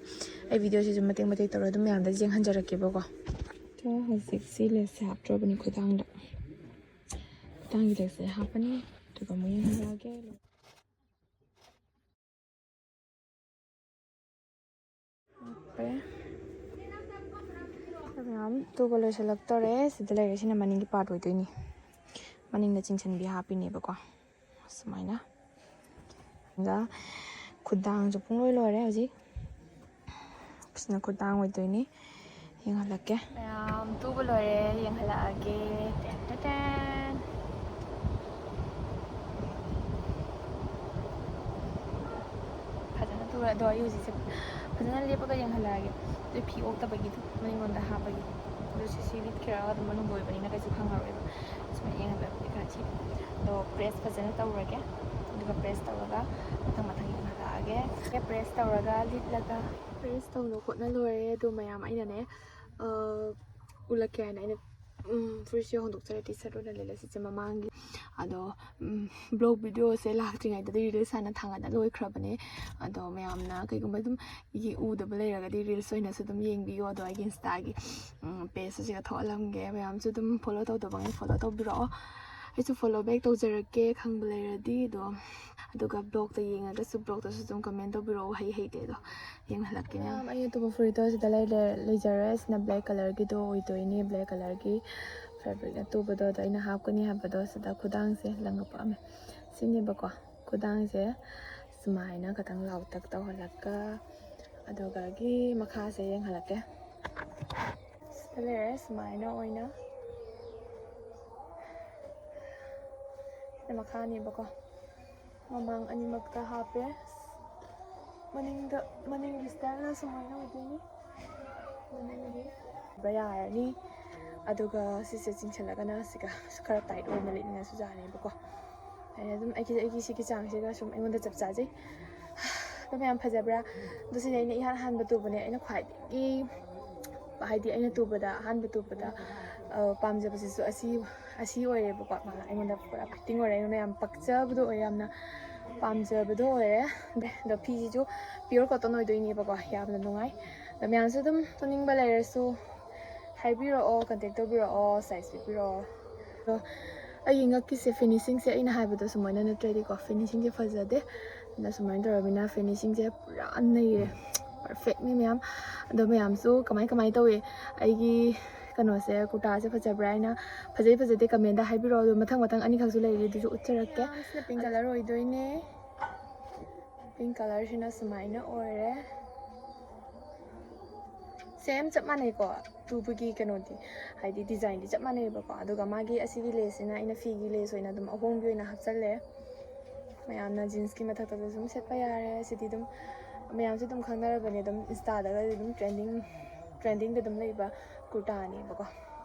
ꯑꯩ videoꯁꯤꯁꯨ ꯃꯇꯦꯛ ꯃꯇꯦꯛ ꯇꯧꯔ ꯑꯗꯨꯝ ꯃꯌꯥꯝꯗ ꯌꯦꯡꯍꯟꯖꯔꯛꯀꯦꯕꯀꯣ꯫ ꯑꯗꯣ ꯍꯧꯖꯤꯛꯁꯤ laceꯁꯦ ꯍꯥꯞꯇ꯭ꯔꯕꯅꯤ ꯈꯨꯗꯥꯡꯗ꯫ ꯈꯨꯗꯥꯡꯒꯤ laceꯁꯦ ꯍꯥꯞꯄꯅꯤ꯫ ꯑꯗꯨꯒ ꯑꯃꯨꯛ ꯌꯦꯡꯍꯜꯂꯛꯑꯒꯦ꯫ ꯍꯥꯞꯄꯦ꯫ ꯃꯌꯥꯝ ꯇꯨꯕ ꯂꯣꯏꯁꯤꯜꯂꯛꯇꯣꯔꯦ꯫ ꯁꯤꯗ ꯂꯩꯔꯦ, ꯁꯤꯅ ꯃꯅꯤꯡꯒꯤ part ꯑꯣꯏꯗꯣꯏꯅꯤ꯫ ꯃꯅꯤꯡꯗ ꯆꯤꯡꯁꯤꯟꯕꯤ ꯍꯥꯞꯄꯤꯅꯦꯕꯀꯣ, ꯁꯨꯃꯥꯏꯅ꯫ ꯑꯗꯨꯒ ꯈꯨꯗꯥꯡꯁꯨ ꯄꯨꯡꯂꯣꯏ ꯂꯣꯏꯔꯦ ꯍꯧꯖꯤꯛ꯫ ꯁꯤꯅ ꯈꯨꯗꯥꯡ ꯑꯣꯏꯗꯣꯏꯅꯤ꯫ ꯌꯦꯡꯍꯜꯂꯛꯀꯦ꯫ ꯃꯌꯥꯝ ꯇꯨꯕ ꯂꯣꯏꯔꯦ, ꯌꯦꯡꯍꯜꯂꯛꯑꯒꯦ꯫ Ten ten ten. ꯐꯖꯅ ꯇꯨꯔꯦ꯫ ꯑꯗꯣ ꯑꯩ ꯍꯧꯖꯤꯛꯁꯦ ꯐꯖꯅ ꯂꯦꯞꯄꯒ ꯌꯦꯡꯍꯜꯂꯛꯑꯒꯦ꯫ ꯑꯗꯨ ꯐꯤ ꯑꯣꯛꯇꯕꯒꯤꯗꯣ ꯃꯅꯤꯡꯂꯣꯝꯗ ꯍꯥꯞꯄꯒꯤ꯫ ꯑꯗꯨ ꯁꯤ ꯁꯤ ꯂꯤꯠꯈꯤꯔꯒ ꯑꯗꯨꯝ ꯃꯅꯨꯡꯗ ꯑꯣꯏꯕꯅꯤꯅ ꯀꯩꯁꯨ ꯈꯪꯉꯔꯣꯏꯕ꯫ ꯁꯨꯃꯥꯏꯅ ꯌꯦꯡꯍꯜꯂꯛꯄꯗꯤ ꯈꯔ ꯊꯤ꯫ ꯑꯗꯣ ꯄ꯭ꯔꯦꯁ ꯐꯖꯅ ꯇꯧꯔꯒꯦ꯫ ꯑꯗꯨꯒ ꯄ꯭ꯔꯦꯁ ꯇꯧꯔꯒ ꯃꯊꯪ ꯃꯊꯪ ꯌꯦꯡꯍꯜꯂꯛꯑꯒꯦ꯫ ꯄ꯭ꯔꯦꯁ ꯇꯧꯔꯒ ꯂꯤꯠꯂꯒ ꯄ꯭ꯔꯦꯁ ꯇꯧꯅ ꯈꯣꯠꯅ ꯂꯣꯏꯔꯦ꯫ ꯑꯗꯣ ꯃꯌꯥꯝ ꯑꯩꯅꯅꯦ, ꯑ, ꯎꯠꯂꯛꯀꯦ ꯍꯥꯏꯅ ꯑꯩꯅ, ꯎꯝ, ꯐꯨꯔꯤꯠꯁꯦ ꯍꯣꯡꯗꯣꯛꯆꯔꯦ, ꯇꯤ ꯁꯔꯠ ꯑꯣꯏꯅ ꯂꯤꯠꯂꯦ꯫ ꯁꯤꯁꯦ ꯃꯃꯥꯡꯒꯤ꯫ ꯑꯗꯣ, ꯎꯝ, ꯕ꯭ꯂꯣꯛ ꯚꯤꯗꯤꯑꯣꯁꯦ ꯂꯥꯛꯇ꯭ꯔꯤꯉꯩꯗꯗꯤ ꯔꯤꯜꯁ ꯍꯥꯟꯅ ꯊꯥꯡꯒꯠꯅ ꯂꯣꯏꯈ꯭ꯔꯕꯅꯦ꯫ ꯑꯗꯣ ꯃꯌꯥꯝꯅ ꯀꯩꯒꯨꯝꯕ ꯑꯗꯨꯝ ꯌꯦ-, ꯎꯗꯕ ꯂꯩꯔꯒꯗꯤ ꯔꯤꯜꯁ ꯑꯣꯏꯅꯁꯨ ꯑꯗꯨꯝ ꯌꯦꯡꯕꯤꯌꯣ꯫ ꯑꯗꯣ ꯑꯩꯒꯤ ꯏꯟꯁꯇꯥꯒꯤ, ꯎꯝ, ꯄꯦꯖꯇ ꯁꯤꯒ ꯊꯣꯛꯍꯜꯂꯝꯒꯦ꯫ ꯃꯌꯥꯝꯁꯨ ꯑꯗꯨꯝ ꯐꯣꯂꯣ ꯇꯧꯗꯕꯉꯩ ꯐꯣꯂꯣ ꯇꯧꯕꯤꯔꯛꯑꯣ꯫ ꯑꯩꯁꯨ ꯐꯣꯂꯣ ꯕꯦꯛ ꯇꯧꯖꯔꯛꯀꯦ ꯈꯪꯕ ꯂꯩꯔꯗꯤ꯫ ꯑꯗꯣ, ꯑꯗꯨꯒ ꯕ꯭ꯂꯣꯛꯇ ꯌꯦꯡꯉꯒꯁꯨ ꯕ꯭ꯂꯣꯛꯇꯁꯨ ꯑꯗꯨꯝ ꯀꯃꯦꯟ ꯇꯧꯕꯤꯔꯛꯑꯣ, ꯍꯩ ꯍꯩꯇꯦ ꯑꯗꯣ꯫ ꯌꯦꯡꯍꯜꯂꯛꯀꯦ ꯃꯌꯥꯝ꯫ ꯑꯩ ꯑꯇꯣꯞꯄ ꯐꯨꯔꯤꯠꯇꯣ ꯁꯤꯗ ꯂꯩ-, ꯂꯩ-, ꯂꯩꯖꯔꯦ꯫ ꯁꯤꯅ ꯕ꯭ꯂꯦꯛ ꯀꯂꯔꯒꯤꯗꯣ ꯑꯣꯏꯗꯣꯏꯅꯦ꯫ ꯕ꯭ꯂꯦꯛ ꯀꯂꯔꯒꯤ ꯐꯦꯕ꯭ꯔꯤꯛꯅ ꯇꯨꯕꯗꯣ꯫ ꯑꯗꯣ ꯑꯩꯅ ꯍꯥꯞꯀꯅꯤ ꯍꯥꯏꯕꯗꯣ ꯁꯤꯗ ꯈꯨꯗꯥꯡꯁꯦ ꯂꯪꯒ ꯄꯛꯑꯝꯃꯦ꯫ ꯁꯤꯅꯦꯕꯀꯣ, ꯈꯨꯗꯥꯡꯁꯦ ꯁꯨꯃꯥꯏꯅ ꯈꯇꯪ ꯂꯥꯎꯇꯛ ꯇꯧꯍꯜꯂꯛꯀ, ꯑꯗꯨꯒꯒꯤ ꯃꯈꯥꯁꯦ ꯌꯦꯡꯍꯜꯂꯛꯀꯦ꯫ ꯁꯤꯗ ꯂꯩꯔꯦ ꯁꯨꯃꯥꯏꯅ ꯑꯣꯏꯅ꯫ ꯁꯤꯅ ꯃꯈꯥꯅꯦꯕꯀꯣ꯫ ꯃꯃꯥꯡ ꯑꯅꯤꯃꯛꯇ ꯍꯥꯞꯄꯦ꯫ ꯃꯅꯤꯡꯗ, ꯃꯅꯤꯡꯒꯤ ꯁ꯭ꯇꯥꯏꯜꯅ ꯁꯨꯃꯥꯏꯅ ꯑꯣꯏꯗꯣꯏꯅꯤ꯫ ꯃꯅꯤꯡꯒꯤ ꯌꯥꯔꯅꯤ꯫ ꯑꯗꯨꯒ ꯁꯤꯁꯦ ꯆꯤꯡꯁꯤꯜꯂꯒꯅ ꯁꯤꯒ ꯈꯔ ꯇꯥꯏꯠ ꯑꯣꯏꯅ ꯂꯤꯠꯅꯤꯡꯉꯁꯨ ꯌꯥꯔꯦꯕꯀꯣ꯫ ꯑꯩꯅ ꯑꯗꯨꯝ ꯑꯩꯒꯤ, ꯑꯩꯒꯤ ꯁꯤꯒꯤ ꯆꯥꯡꯁꯤꯒ ꯁꯨꯝ ꯑꯩꯉꯣꯟꯗ ꯆꯞ ꯆꯥꯖꯩ꯫ ꯑꯗꯣ ꯃꯌꯥꯝ ꯐꯖꯕ꯭ꯔꯥ? ꯑꯗꯣ ꯁꯤꯅꯦ ꯑꯩꯅ ꯏꯍꯥꯟ ꯍꯥꯟꯕ ꯇꯨꯕꯅꯦ꯫ ꯑꯩꯅ ꯈ꯭ꯋꯥꯏꯗꯒꯤ, ꯍꯥꯏꯗꯤ ꯑꯩꯅ ꯇꯨꯕꯗ, ꯑꯍꯥꯟꯕ ꯇꯨꯕꯗ, ꯑ, ꯄꯥꯝꯖꯕꯁꯤꯁꯨ ꯑꯁꯤ, ꯑꯁꯤ ꯑꯣꯏꯔꯦꯕꯀꯣ꯫ ꯃꯥꯅ ꯑꯩꯉꯣꯟꯗ ꯄꯨꯔꯥ ꯐꯤꯠꯇꯤꯡ ꯑꯣꯏꯔꯦ꯫ ꯑꯩꯉꯣꯟꯗ ꯌꯥꯝ ꯄꯛꯆꯕꯗꯣ ꯑꯣꯏꯔꯦ, ꯌꯥꯝꯅ ꯄꯥꯝꯖꯕꯗꯣ ꯑꯣꯏꯔꯦ꯫ ꯑꯗꯣ ꯐꯤꯁꯤꯁꯨ pure cotton ꯑꯣꯏꯗꯣꯏꯅꯦꯕꯀꯣ꯫ ꯌꯥꯝꯅ ꯅꯨꯡꯉꯥꯏ꯫ ꯑꯗꯣ ꯃꯌꯥꯝꯁꯨ ꯑꯗꯨꯝ ꯇꯨꯅꯤꯡꯕ ꯂꯩꯔꯁꯨ ꯍꯥꯏꯕꯤꯔꯛꯑꯣ, contact ꯇꯧꯕꯤꯔꯛꯑꯣ, size ꯄꯤꯕꯤꯔꯛꯑꯣ꯫ ꯑꯗꯣ ꯑꯩꯒꯤ ꯉꯛꯀꯤꯁꯦ finishingꯁꯦ ꯑꯩꯅ ꯍꯥꯏꯕꯗꯣ ꯁꯨꯃꯥꯏꯅ ꯅꯠꯇ꯭ꯔꯗꯤꯀꯣ, finishingꯁꯦ ꯐꯖꯗꯦ꯫ ꯑꯗꯨꯅ ꯁꯨꯃꯥꯏꯅ ꯇꯧꯔꯕꯅꯤꯅ finishingꯁꯦ ꯄꯨꯔꯥ ꯅꯩꯔꯦ, perfectꯅꯤ ꯃꯌꯥꯝ꯫ ꯑꯗꯣ ꯃꯌꯥꯝꯁꯨ ꯀꯃꯥꯏ ꯀꯃꯥꯏ ꯇꯧꯏ? ꯑꯩꯒꯤ ꯀꯩꯅꯣꯁꯦ, ꯀꯨꯔꯇꯥꯁꯦ ꯐꯖꯕ꯭ꯔꯥ ꯍꯥꯏꯅ, ꯐꯖꯩ ꯐꯖꯗꯦ comment ꯍꯥꯏꯕꯤꯔꯛꯑꯣ꯫ ꯑꯗꯣ ꯃꯊꯪ ꯃꯊꯪ ꯑꯅꯤꯈꯛꯁꯨ ꯂꯩꯔꯤ, ꯑꯗꯨꯁꯨ ꯎꯠꯆꯔꯛꯀꯦ꯫ ꯁꯤꯅ pink colour ꯑꯣꯏꯗꯣꯏꯅꯦ꯫ Pink colourꯁꯤꯅ ꯁꯨꯃꯥꯏꯅ ꯑꯣꯏꯔꯦ꯫ Same ꯆꯞ ꯃꯥꯟꯅꯩꯀꯣ, ꯇꯨꯕꯒꯤ ꯀꯩꯅꯣꯗꯤ, ꯍꯥꯏꯗꯤ designꯗꯤ ꯆꯞ ꯃꯥꯟꯅꯩꯕꯀꯣ꯫ ꯑꯗꯨꯒ ꯃꯥꯒꯤ ꯑꯁꯤꯒꯤ laceꯁꯤꯅ ꯑꯩꯅ ꯐꯤꯒꯤ lace ꯑꯣꯏꯅ ꯑꯗꯨꯝ ꯑꯍꯣꯡꯕꯤ ꯑꯣꯏꯅ ꯍꯥꯞꯆꯜꯂꯦ꯫ ꯃꯌꯥꯝꯅ jeansꯀꯤ ꯃꯊꯛꯇꯁꯨ ꯑꯗꯨꯝ ꯁꯦꯠꯄ ꯌꯥꯔꯦ꯫ ꯁꯤꯗꯤ ꯑꯗꯨꯝ ꯃꯌꯥꯝꯁꯨ ꯑꯗꯨꯝ ꯈꯪꯅꯔꯕꯅꯦ, ꯑꯗꯨꯝ Instaꯗꯒꯗꯤ ꯑꯗꯨꯝ trending trendingꯗ ꯑꯗꯨꯝ ꯂꯩꯕ ꯀꯨꯔꯇꯥꯅꯦꯕꯀꯣ꯫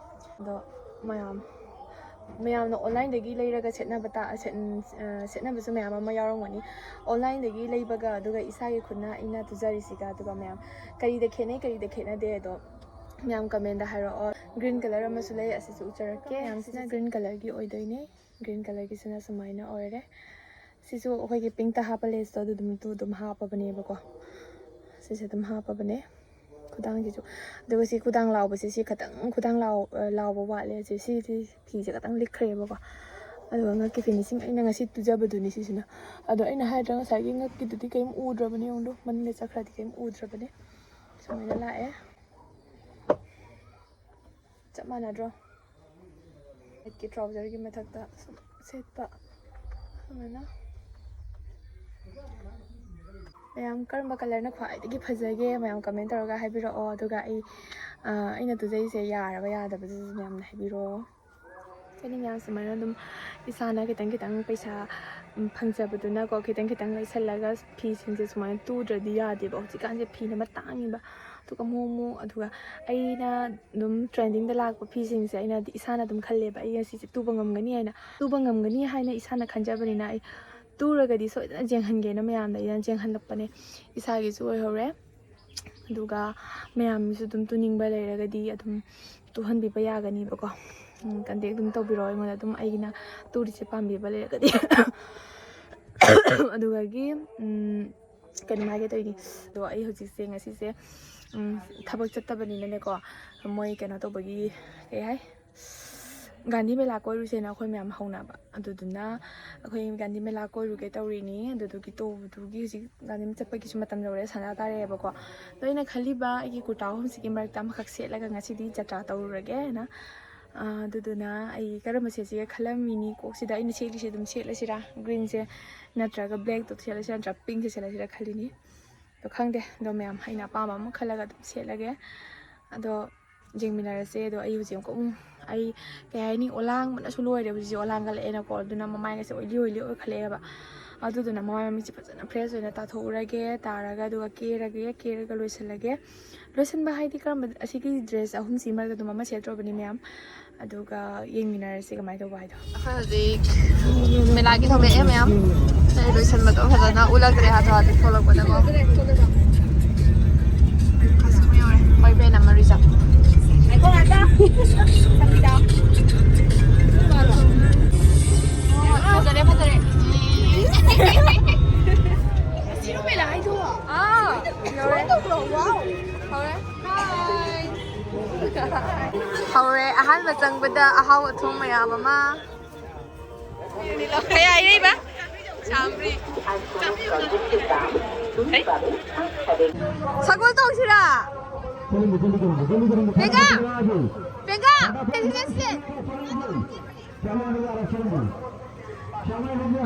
ꯑꯗꯣ ꯃꯌꯥꯝ ꯃꯌꯥꯝꯅ onlineꯗꯒꯤ ꯂꯩꯔꯒ ꯁꯦꯠꯅꯕ ꯇꯥ- ꯁꯦꯠ- ꯑ, ꯁꯦꯠꯅꯕꯁꯨ ꯃꯌꯥꯝ ꯑꯃ ꯌꯥꯎꯔꯝꯒꯅꯤ꯫ Onlineꯗꯒꯤ ꯂꯩꯕꯒ ꯑꯗꯨꯒ ꯏꯁꯥꯒꯤ ꯈꯨꯠꯅ ꯑꯩꯅ ꯇꯨꯖꯔꯤꯁꯤꯒ ꯑꯗꯨꯒ ꯃꯌꯥꯝ ꯀꯔꯤꯗ ꯈꯦꯠꯅꯩ, ꯀꯔꯤꯗ ꯈꯦꯠꯅꯗꯦ ꯑꯗꯣ ꯃꯌꯥꯝ commentꯗ ꯍꯥꯏꯔꯛꯑꯣ꯫ Green colour ꯑꯃꯁꯨ ꯂꯩ, ꯑꯁꯤꯁꯨ ꯎꯠꯆꯔꯛꯀꯦ꯫ ꯃꯌꯥꯝꯁꯤꯅ green colourꯒꯤ ꯑꯣꯏꯗꯣꯏꯅꯦ꯫ Green colourꯒꯤꯁꯤꯅ ꯁꯨꯃꯥꯏꯅ ꯑꯣꯏꯔꯦ꯫ ꯁꯤꯁꯨ ꯑꯩꯈꯣꯏꯒꯤ pinkꯇ ꯍꯥꯞꯄ laceꯇꯣ ꯑꯗꯨ ꯑꯗꯨꯝ ꯑꯗꯨꯝ ꯍꯥꯞꯄꯕꯅꯦꯕꯀꯣ꯫ ꯁꯤꯁꯦ ꯑꯗꯨꯝ ꯍꯥꯞꯄꯕꯅꯦ꯫ ꯈꯨꯗꯥꯡꯁꯤꯁꯨ, ꯑꯗꯨꯒ ꯁꯤ ꯈꯨꯗꯥꯡ ꯂꯥꯎꯕꯁꯦ, ꯁꯤ ꯈꯇꯪ ꯈꯨꯗꯥꯡ ꯂꯥꯎ- ꯂꯥꯎꯕ ꯋꯥꯠꯂꯦ꯫ ꯁꯤ ꯁꯤꯗꯤ ꯐꯤꯁꯦ ꯈꯇꯪ ꯂꯤꯛꯈ꯭ꯔꯦꯕꯀꯣ꯫ ꯑꯗꯨꯒ ꯉꯛꯀꯤ finishing ꯑꯩꯅ ꯉꯁꯤ ꯇꯨꯖꯕꯗꯨꯅꯤ ꯁꯤꯁꯤꯅ꯫ ꯑꯗꯣ ꯑꯩꯅ ꯍꯥꯏꯗ꯭ꯔꯥ, ꯉꯁꯥꯏꯒꯤ ꯉꯛꯀꯤꯗꯨꯗꯤ ꯀꯔꯤꯝ ꯎꯗ꯭ꯔꯕꯅꯦ, ꯌꯦꯡꯉꯨꯗꯣ, ꯃꯅꯤꯡꯗ ꯆꯠꯈ꯭ꯔꯗꯤ ꯀꯔꯤꯝ ꯎꯗ꯭ꯔꯕꯅꯦ꯫ ꯁꯨꯃꯥꯏꯅ ꯂꯥꯛꯑꯦ꯫ ꯆꯞ ꯃꯥꯟꯅꯗ꯭ꯔꯣ? Whiteꯀꯤ trouserꯒꯤ ꯃꯊꯛꯇ ꯁꯨꯝ ꯁꯦꯠꯄ ꯁꯨꯃꯥꯏꯅ꯫ ꯃꯌꯥꯝ ꯀꯔꯝꯕ colourꯅ ꯈ꯭ꯋꯥꯏꯗꯒꯤ ꯐꯖꯒꯦ, ꯃꯌꯥꯝ comment ꯇꯧꯔꯒ ꯍꯥꯏꯕꯤꯔꯛꯑꯣ꯫ ꯑꯗꯨꯒ ꯑꯩ ꯑ, ꯑꯩꯅ ꯇꯨꯖꯩꯁꯦ ꯌꯥꯔꯕ ꯌꯥꯗꯕꯗꯨꯁꯨ ꯃꯌꯥꯝꯅ ꯍꯥꯏꯕꯤꯔꯛꯑꯣ꯫ ꯑꯩꯈꯣꯏꯅ ꯃꯌꯥꯝ ꯁꯨꯃꯥꯏꯅ ꯑꯗꯨꯝ ꯏꯁꯥꯅ ꯈꯤꯇꯪ ꯈꯤꯇꯪ ꯄꯩꯁꯥ, ꯎꯝ, ꯐꯪꯖꯕꯗꯨꯅꯀꯣ, ꯈꯤꯇꯪ ꯈꯤꯇꯪ ꯂꯩꯁꯜꯂꯒ ꯐꯤꯁꯤꯡꯁꯦ ꯁꯨꯃꯥꯏꯅ ꯇꯨꯗ꯭ꯔꯗꯤ ꯌꯥꯗꯦꯕ꯫ ꯍꯧꯖꯤꯛꯀꯥꯟꯁꯦ ꯐꯤꯅ ꯃꯇꯥꯡꯉꯤꯕ꯫ ꯑꯗꯨꯒ ꯑꯃꯨꯛ ꯑꯃꯨꯛ, ꯑꯗꯨꯒ ꯑꯩꯅ ꯑꯗꯨꯝ trendingꯗ ꯂꯥꯛꯄ ꯐꯤꯁꯤꯡꯁꯦ ꯑꯩꯅꯗꯤ ꯏꯁꯥꯅ ꯑꯗꯨꯝ ꯈꯜꯂꯦꯕ, ꯑꯩ ꯉꯁꯤꯁꯦ ꯇꯨꯕ ꯉꯝꯒꯅꯤ ꯍꯥꯏꯅ꯫ ꯇꯨꯕ ꯉꯝꯒꯅꯤ ꯍꯥꯏꯅ ꯏꯁꯥꯅ ꯈꯟꯖꯕꯅꯤꯅ ꯑꯩ ꯇꯨꯔꯒꯗꯤ ꯁꯣꯏꯗꯅ ꯌꯦꯡꯍꯟꯒꯦꯅ ꯃꯌꯥꯝꯗ ꯑꯩꯅ ꯌꯦꯡꯍꯜꯂꯛꯄꯅꯦ꯫ ꯏꯁꯥꯒꯤꯁꯨ ꯑꯣꯏꯍꯧꯔꯦ꯫ ꯑꯗꯨꯒ ꯃꯌꯥꯝꯒꯤꯁꯨ ꯑꯗꯨꯝ ꯇꯨꯅꯤꯡꯕ ꯂꯩꯔꯒꯗꯤ ꯑꯗꯨꯝ ꯇꯨꯍꯟꯕꯤꯕ ꯌꯥꯒꯅꯤꯕꯀꯣ꯫ ꯎꯝ, contact ꯑꯗꯨꯝ ꯇꯧꯕꯤꯔꯛꯑꯣ ꯑꯩꯉꯣꯟꯗ꯫ ꯑꯗꯨꯝ ꯑꯩꯒꯤꯅ ꯇꯨꯔꯤꯁꯦ ꯄꯥꯝꯕꯤꯕ ꯂꯩꯔꯒꯗꯤ꯫ ꯑꯗꯨꯗꯒꯤ, ꯎꯝ, ꯀꯩꯅꯣꯝ ꯍꯥꯏꯒꯦ ꯇꯧꯔꯤꯅꯤ꯫ ꯑꯗꯣ ꯑꯩ ꯍꯧꯖꯤꯛꯁꯦ, ꯉꯁꯤꯁꯦ, ꯎꯝ, ꯊꯕꯛ ꯆꯠꯇꯕꯅꯤꯅꯅꯦꯀꯣ, ꯃꯣꯏ ꯀꯩꯅꯣ ꯇꯧꯕꯒꯤ, ꯀꯩ ꯍꯥꯏ, ꯒꯥꯟꯙꯤ ꯃꯦꯂꯥ ꯀꯣꯏꯔꯨꯁꯦꯅ ꯑꯩꯈꯣꯏ ꯃꯌꯥꯝ ꯍꯧꯅꯕ꯫ ꯑꯗꯨꯗꯨꯅ ꯑꯩꯈꯣꯏ ꯒꯥꯟꯙꯤ ꯃꯦꯂꯥ ꯀꯣꯏꯔꯨꯒꯦ ꯇꯧꯔꯤꯅꯤ꯫ ꯑꯗꯨꯗꯨꯒꯤ ꯇꯧꯕꯗꯨꯒꯤ ꯍꯧꯖꯤꯛ ꯒꯥꯟꯙꯤ ꯆꯠꯄꯒꯤꯁꯨ ꯃꯇꯝ ꯌꯧꯔꯛꯑꯦ, ꯁꯟꯗꯥ ꯇꯥꯔꯛꯑꯦꯕꯀꯣ꯫ ꯑꯗꯣ ꯑꯩꯅ ꯈꯜꯂꯤꯕ ꯑꯩꯒꯤ ꯀꯨꯔꯇꯥ ꯑꯍꯨꯝꯁꯤꯒꯤ ꯃꯔꯛꯇ ꯑꯃꯈꯛ ꯁꯦꯠꯂꯒ ꯉꯁꯤꯗꯤ ꯖꯇ꯭ꯔꯥ ꯇꯧꯔꯨꯔꯒꯦ ꯍꯥꯏꯅ꯫ ꯑꯥ, ꯑꯗꯨꯗꯨꯅ ꯑꯩ ꯀꯔꯝꯕ ꯁꯦꯠꯁꯤꯒꯦ ꯈꯜꯂꯝꯃꯤꯅꯤ ꯀꯣꯛꯁꯤꯗ꯫ ꯑꯩꯅ ꯁꯦꯠꯂꯤꯁꯦ ꯑꯗꯨꯝ ꯁꯦꯠꯂꯁꯤꯔꯥ? ꯒ꯭ꯔꯤꯟꯁꯦ ꯅꯠꯇ꯭ꯔꯒ ꯕ꯭ꯂꯦꯛꯇꯣ ꯁꯦꯠꯂꯁꯤꯔꯥ ꯅꯠꯇ꯭ꯔꯒ ꯄꯤꯡꯁꯦ ꯁꯦꯠꯂꯁꯤꯔꯥ ꯈꯜꯂꯤꯅꯤ꯫ ꯑꯗꯣ ꯈꯪꯗꯦ, ꯑꯗꯣ ꯃꯌꯥꯝ ꯑꯩꯅ ꯑꯄꯥꯝꯕ ꯑꯃ ꯈꯜꯂꯒ ꯑꯗꯨꯝ ꯁꯦꯠꯂꯒꯦ꯫ ꯑꯗꯣ ꯌꯦꯡꯃꯤꯟꯅꯔꯁꯦ꯫ ꯑꯗꯣ ꯑꯩ ꯍꯧꯖꯤꯛ ꯑꯃꯨꯛꯀ ꯑꯃꯨꯛ ꯑꯩ ꯀꯩ ꯍꯥꯏꯅꯤ, ꯑꯣꯂꯥꯡꯕꯅꯁꯨ ꯂꯣꯏꯔꯦ ꯍꯧꯖꯤꯛꯁꯦ꯫ ꯑꯣꯂꯥꯡꯒꯜꯂꯛꯑꯦꯅꯀꯣ, ꯑꯗꯨꯅ ꯃꯃꯥꯏꯒꯁꯦ ꯑꯣꯏꯂꯤ ꯑꯣꯏꯂꯤ ꯑꯣꯏꯈꯠꯂꯛꯑꯦꯕ꯫ ꯑꯗꯨꯗꯨꯅ ꯃꯃꯥꯏ ꯃꯃꯤꯠꯁꯦ ꯐꯖꯅ ꯐ꯭ꯔꯦꯁ ꯑꯣꯏꯅ ꯇꯥꯊꯣꯛꯎꯔꯒꯦ꯫ ꯇꯥꯔꯒ ꯑꯗꯨꯒ ꯀꯦꯔꯒꯦ, ꯀꯦꯔꯒ ꯂꯣꯏꯁꯤꯜꯂꯒꯦ꯫ ꯂꯣꯏꯁꯤꯟꯕ ꯍꯥꯏꯗꯤ ꯀꯔꯝꯕ, ꯑꯁꯤꯒꯤ ꯗ꯭ꯔꯦꯁ ꯑꯍꯨꯝꯁꯤ ꯃꯔꯛꯇ ꯑꯗꯨꯝ ꯑꯃ ꯁꯦꯠꯇ꯭ꯔꯕꯅꯤ ꯃꯌꯥꯝ꯫ ꯑꯗꯨꯒ ꯌꯦꯡꯃꯤꯟꯅꯔꯁꯤ ꯀꯃꯥꯏꯅ ꯇꯧꯕ ꯍꯥꯏꯗꯣ꯫ ꯑꯩꯈꯣꯏ ꯍꯧꯖꯤꯛ ꯃꯦꯂꯥꯒꯤ ꯊꯣꯛꯂꯛꯑꯦ ꯃꯌꯥꯝ꯫ ꯑꯩ ꯂꯣꯏꯁꯟꯕꯗꯣ ꯐꯖꯅ ꯎꯠꯂꯛꯇ꯭ꯔꯦ ꯍꯥꯊꯨ ꯍꯥꯊꯨ ꯊꯣꯛꯂꯛꯄꯗꯀꯣ꯫ ꯑꯁ, ꯌꯧꯔꯦ꯫ ꯑꯩꯈꯣꯏ ꯕꯦꯟ ꯑꯃ ꯔꯤꯖꯥꯕ꯫ ꯐꯖꯔꯦ, ꯐꯖꯔꯦ꯫ ꯑꯥ, ꯌꯧꯔꯦ꯫ ꯍꯧꯔꯦ꯫ ꯍꯧꯔꯦ꯫ ꯑꯍꯥꯟꯕ ꯆꯪꯕꯗ ꯑꯍꯥꯎ ꯑꯊꯨꯝ ꯃꯌꯥꯝ ꯑꯃ꯫ ꯀꯌꯥ ꯌꯩꯕ? ꯆꯥꯝꯃꯔꯤ꯫ ꯁꯒꯣꯜ ꯇꯣꯡꯁꯤꯔꯥ? ꯄꯦꯡꯒꯥ! ꯄꯦꯡꯒꯥ!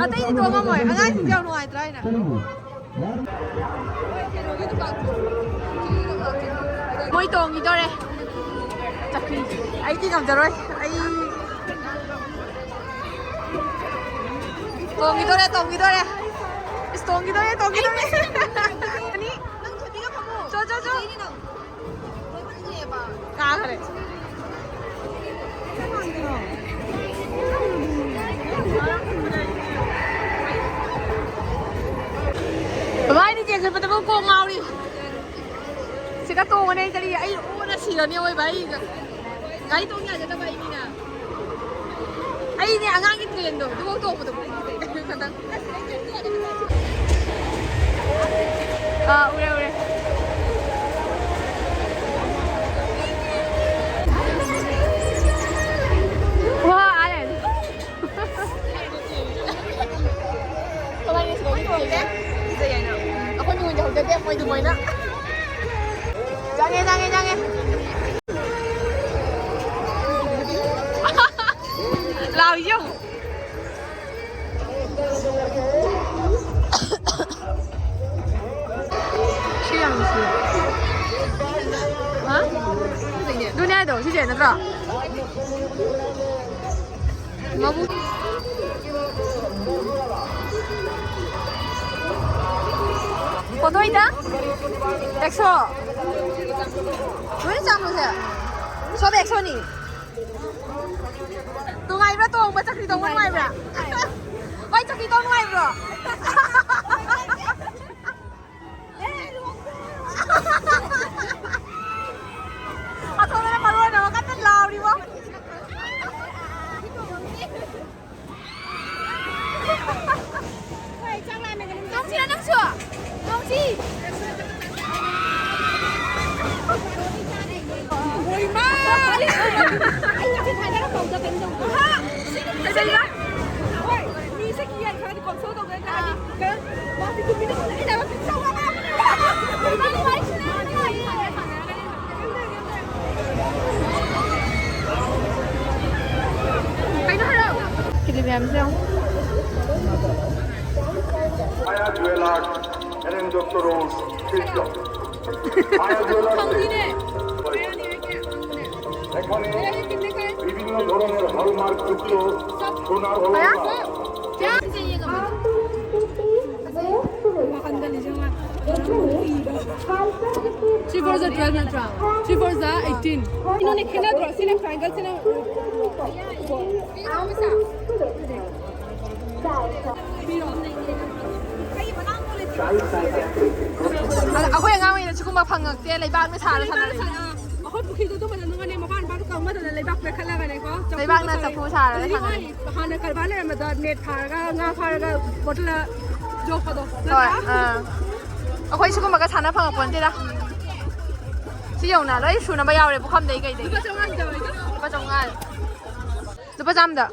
ꯑꯇꯩꯗꯤ ꯇꯣꯡꯉꯝꯃꯣꯏ, ꯑꯉꯥꯡꯁꯤꯡꯁꯦ ꯌꯥꯝ ꯅꯨꯡꯉꯥꯏꯇ꯭ꯔꯥ ꯍꯥꯏꯅ꯫ ꯃꯣꯏ ꯇꯣꯡꯈꯤꯗꯣꯔꯦ꯫ ꯆꯀ꯭ꯔꯤ꯫ ꯑꯩꯗꯤ ꯉꯝꯖꯔꯣꯏ꯫ ꯑꯩ ꯇꯣꯡꯈꯤꯗꯣꯔꯦ, ꯇꯣꯡꯈꯤꯗꯣꯔꯦ꯫ ꯏꯁ, ꯇꯣꯡꯈꯤꯗꯣꯔꯦ, ꯇꯣꯡꯈꯤꯗꯣꯔꯦ꯫ ꯑꯅꯤ꯫ ꯆꯣ, ꯆꯣ, ꯆꯣ꯫ ꯀꯥꯈ꯭ꯔꯦ꯫ ꯕꯕꯥ, ꯑꯩꯗꯤ ꯆꯦꯟ ꯆꯠꯄꯗꯕꯨ ꯀꯣꯛ ꯉꯥꯎꯔꯤ꯫ ꯁꯤꯒ ꯇꯣꯡꯉꯅꯤ ꯑꯩ ꯀꯔꯤ, ꯑꯩ ꯑꯣꯅ ꯁꯤꯔꯅꯤ ꯑꯣꯏꯕ ꯑꯩꯒ꯫ ꯒꯥꯔꯤ ꯇꯣꯡ ꯌꯥꯖꯗꯕ ꯑꯩꯅꯤꯅ꯫ ꯑꯩꯅꯦ ꯑꯉꯥꯡꯒꯤ ꯇ꯭ꯔꯦꯟꯗꯣ, ꯑꯗꯨꯐꯥꯎ ꯇꯣꯡꯕꯗꯣ ꯈꯇꯪ꯫ ꯑꯥ, ꯎꯔꯦ, ꯎꯔꯦ꯫ ꯃꯣꯏꯗꯨ ꯃꯣꯏꯅ꯫ ꯆꯪꯉꯦ, ꯆꯪꯉꯦ, ꯆꯪꯉꯦ꯫ ꯂꯥꯎꯔꯤꯁꯦ ꯌꯦꯡꯉꯨ꯫ ꯁꯤ ꯌꯥꯝ ꯅꯨꯡꯁꯤꯌꯦ꯫ ꯍꯥ? ꯑꯗꯨꯅꯦ ꯍꯥꯏꯗꯣ, ꯁꯤꯁꯦ ꯅꯠꯇ꯭ꯔꯣ? ꯃꯕꯨ-, ꯀꯣꯟꯗꯣꯏꯗ ꯑꯦꯛꯁꯣ꯫ ꯂꯣꯏꯅ ꯆꯥꯝꯃꯨꯁꯦ꯫ ꯁꯣꯝꯗ ꯑꯦꯛꯁꯣꯅꯤ꯫ ꯅꯨꯡꯉꯥꯏꯕ꯭ꯔꯥ ꯇꯣꯡꯕ? ꯆꯀ꯭ꯔꯤ ꯇꯣꯡꯕ ꯅꯨꯡꯉꯥꯏꯕ꯭ꯔꯥ? ꯍꯣꯏ, ꯆꯀ꯭ꯔꯤ ꯇꯣꯡ ꯅꯨꯡꯉꯥꯏꯕ꯭ꯔꯣ? ꯑꯁꯣꯝꯗꯅ ꯃꯔꯣꯟ ꯑꯃ ꯀꯟꯅ ꯂꯥꯎꯔꯤꯕꯣ꯫ ꯇꯣꯡꯁꯤꯔ ꯅꯪꯁꯨ? ꯇꯣꯡꯁꯤ꯫ ꯍꯣꯏꯃꯥ! ꯑꯩ ꯉꯁꯤ ꯊꯥꯏꯅꯔ ꯀꯧꯗ ꯀꯩꯅꯣ ꯇꯧꯗꯦ꯫ ꯍꯥ? ꯀꯩꯗꯧꯔꯤꯕ? ꯍꯣꯏ, ꯃꯤꯁꯦ ꯀꯤꯌꯦ, ꯈꯔꯗꯤ console ꯇꯧꯒꯦ, ꯈꯔꯗꯤ ꯀꯩꯅꯣ, ꯃꯥꯗꯤ ꯇꯨꯃꯤꯟꯅ ꯁꯨꯝ ꯂꯩꯅꯕ ꯄꯤꯛ ꯇꯧꯕ ꯃꯥ꯫ ꯏꯕꯥꯅꯤ ꯋꯥꯔꯤ ꯁꯥꯟꯅꯔꯒ ꯂꯩꯌꯦ꯫ ꯀꯩꯅꯣ ꯍꯥꯏꯔꯛꯑꯣ꯫ ꯀꯤꯂꯤ ꯃꯌꯥꯝꯁꯦ ꯌꯦꯡꯉꯣ꯫ Maya Jewelers, N M Doctor Road, Silchar. Maya Jewelers এখানে বিভিন্ন ধরনের হলমার্ক যুক্ত সোনার অলংকার। Three four जा twelve ꯅꯠꯇ꯭ꯔꯥ? Three four जा eighteen. ꯏꯅꯣꯅꯦ ꯈꯦꯠꯅꯗ꯭ꯔꯣ? ꯁꯤꯅ triangle, ꯁꯤꯅ ꯑꯗ ꯑꯩꯈꯣꯏ ꯑꯉꯥꯡ ꯑꯣꯏꯅ ꯁꯤꯒꯨꯝꯕ ꯐꯪꯉꯛꯇꯦ, ꯂꯩꯕꯥꯛꯅ ꯁꯥꯔ ꯁꯥꯟꯅꯔꯛꯏ꯫ ꯑꯩꯈꯣꯏ ꯄꯨꯈ꯭ꯔꯤꯗꯣ ꯑꯗꯨꯝꯕꯗ ꯅꯨꯡꯉꯥꯏꯅꯦ, ꯃꯄꯥꯟ ꯃꯄꯥꯟ ꯀꯪꯕ ꯃꯇꯝꯗ ꯂꯩꯕꯥꯛ ꯄꯦꯛꯈꯠꯂꯒꯅꯦꯀꯣ, ꯆꯐꯨ ꯂꯩꯕꯥꯛꯅ ꯁꯥꯔꯦ꯫ ꯆꯐꯨ ꯁꯥꯔꯒ ꯑꯗꯨꯗꯤ ꯁꯥꯟꯅꯔꯛꯏ꯫ ꯍꯣꯏ, ꯍꯥꯟꯅ ꯀꯔꯕꯥꯔ ꯂꯩꯔꯝꯕꯗꯣ net ꯊꯥꯔꯒ ꯉꯥ ꯐꯥꯔꯒ ꯕꯣꯇꯜꯗ ꯌꯣꯛꯄꯗꯣ, ꯍꯣꯏ, ꯅꯠꯇ꯭ꯔꯥ? ꯑꯥ꯫ ꯑꯩꯈꯣꯏ ꯁꯤꯒꯨꯝꯕꯒ ꯁꯥꯟꯅ ꯐꯪꯉꯛꯄꯣꯟꯇꯦꯗ꯫ ꯁꯤ ꯌꯧꯅ ꯂꯣꯏ ꯁꯨꯅꯕ ꯌꯥꯎꯔꯦ, ꯄꯨꯈꯝꯗꯩ ꯀꯩꯗꯩ꯫ ꯂꯨꯄꯥ ꯆꯥꯝꯃꯉꯥ ꯇꯧꯔꯦ꯫ ꯂꯨꯄꯥ ꯆꯥꯝꯃꯉꯥ꯫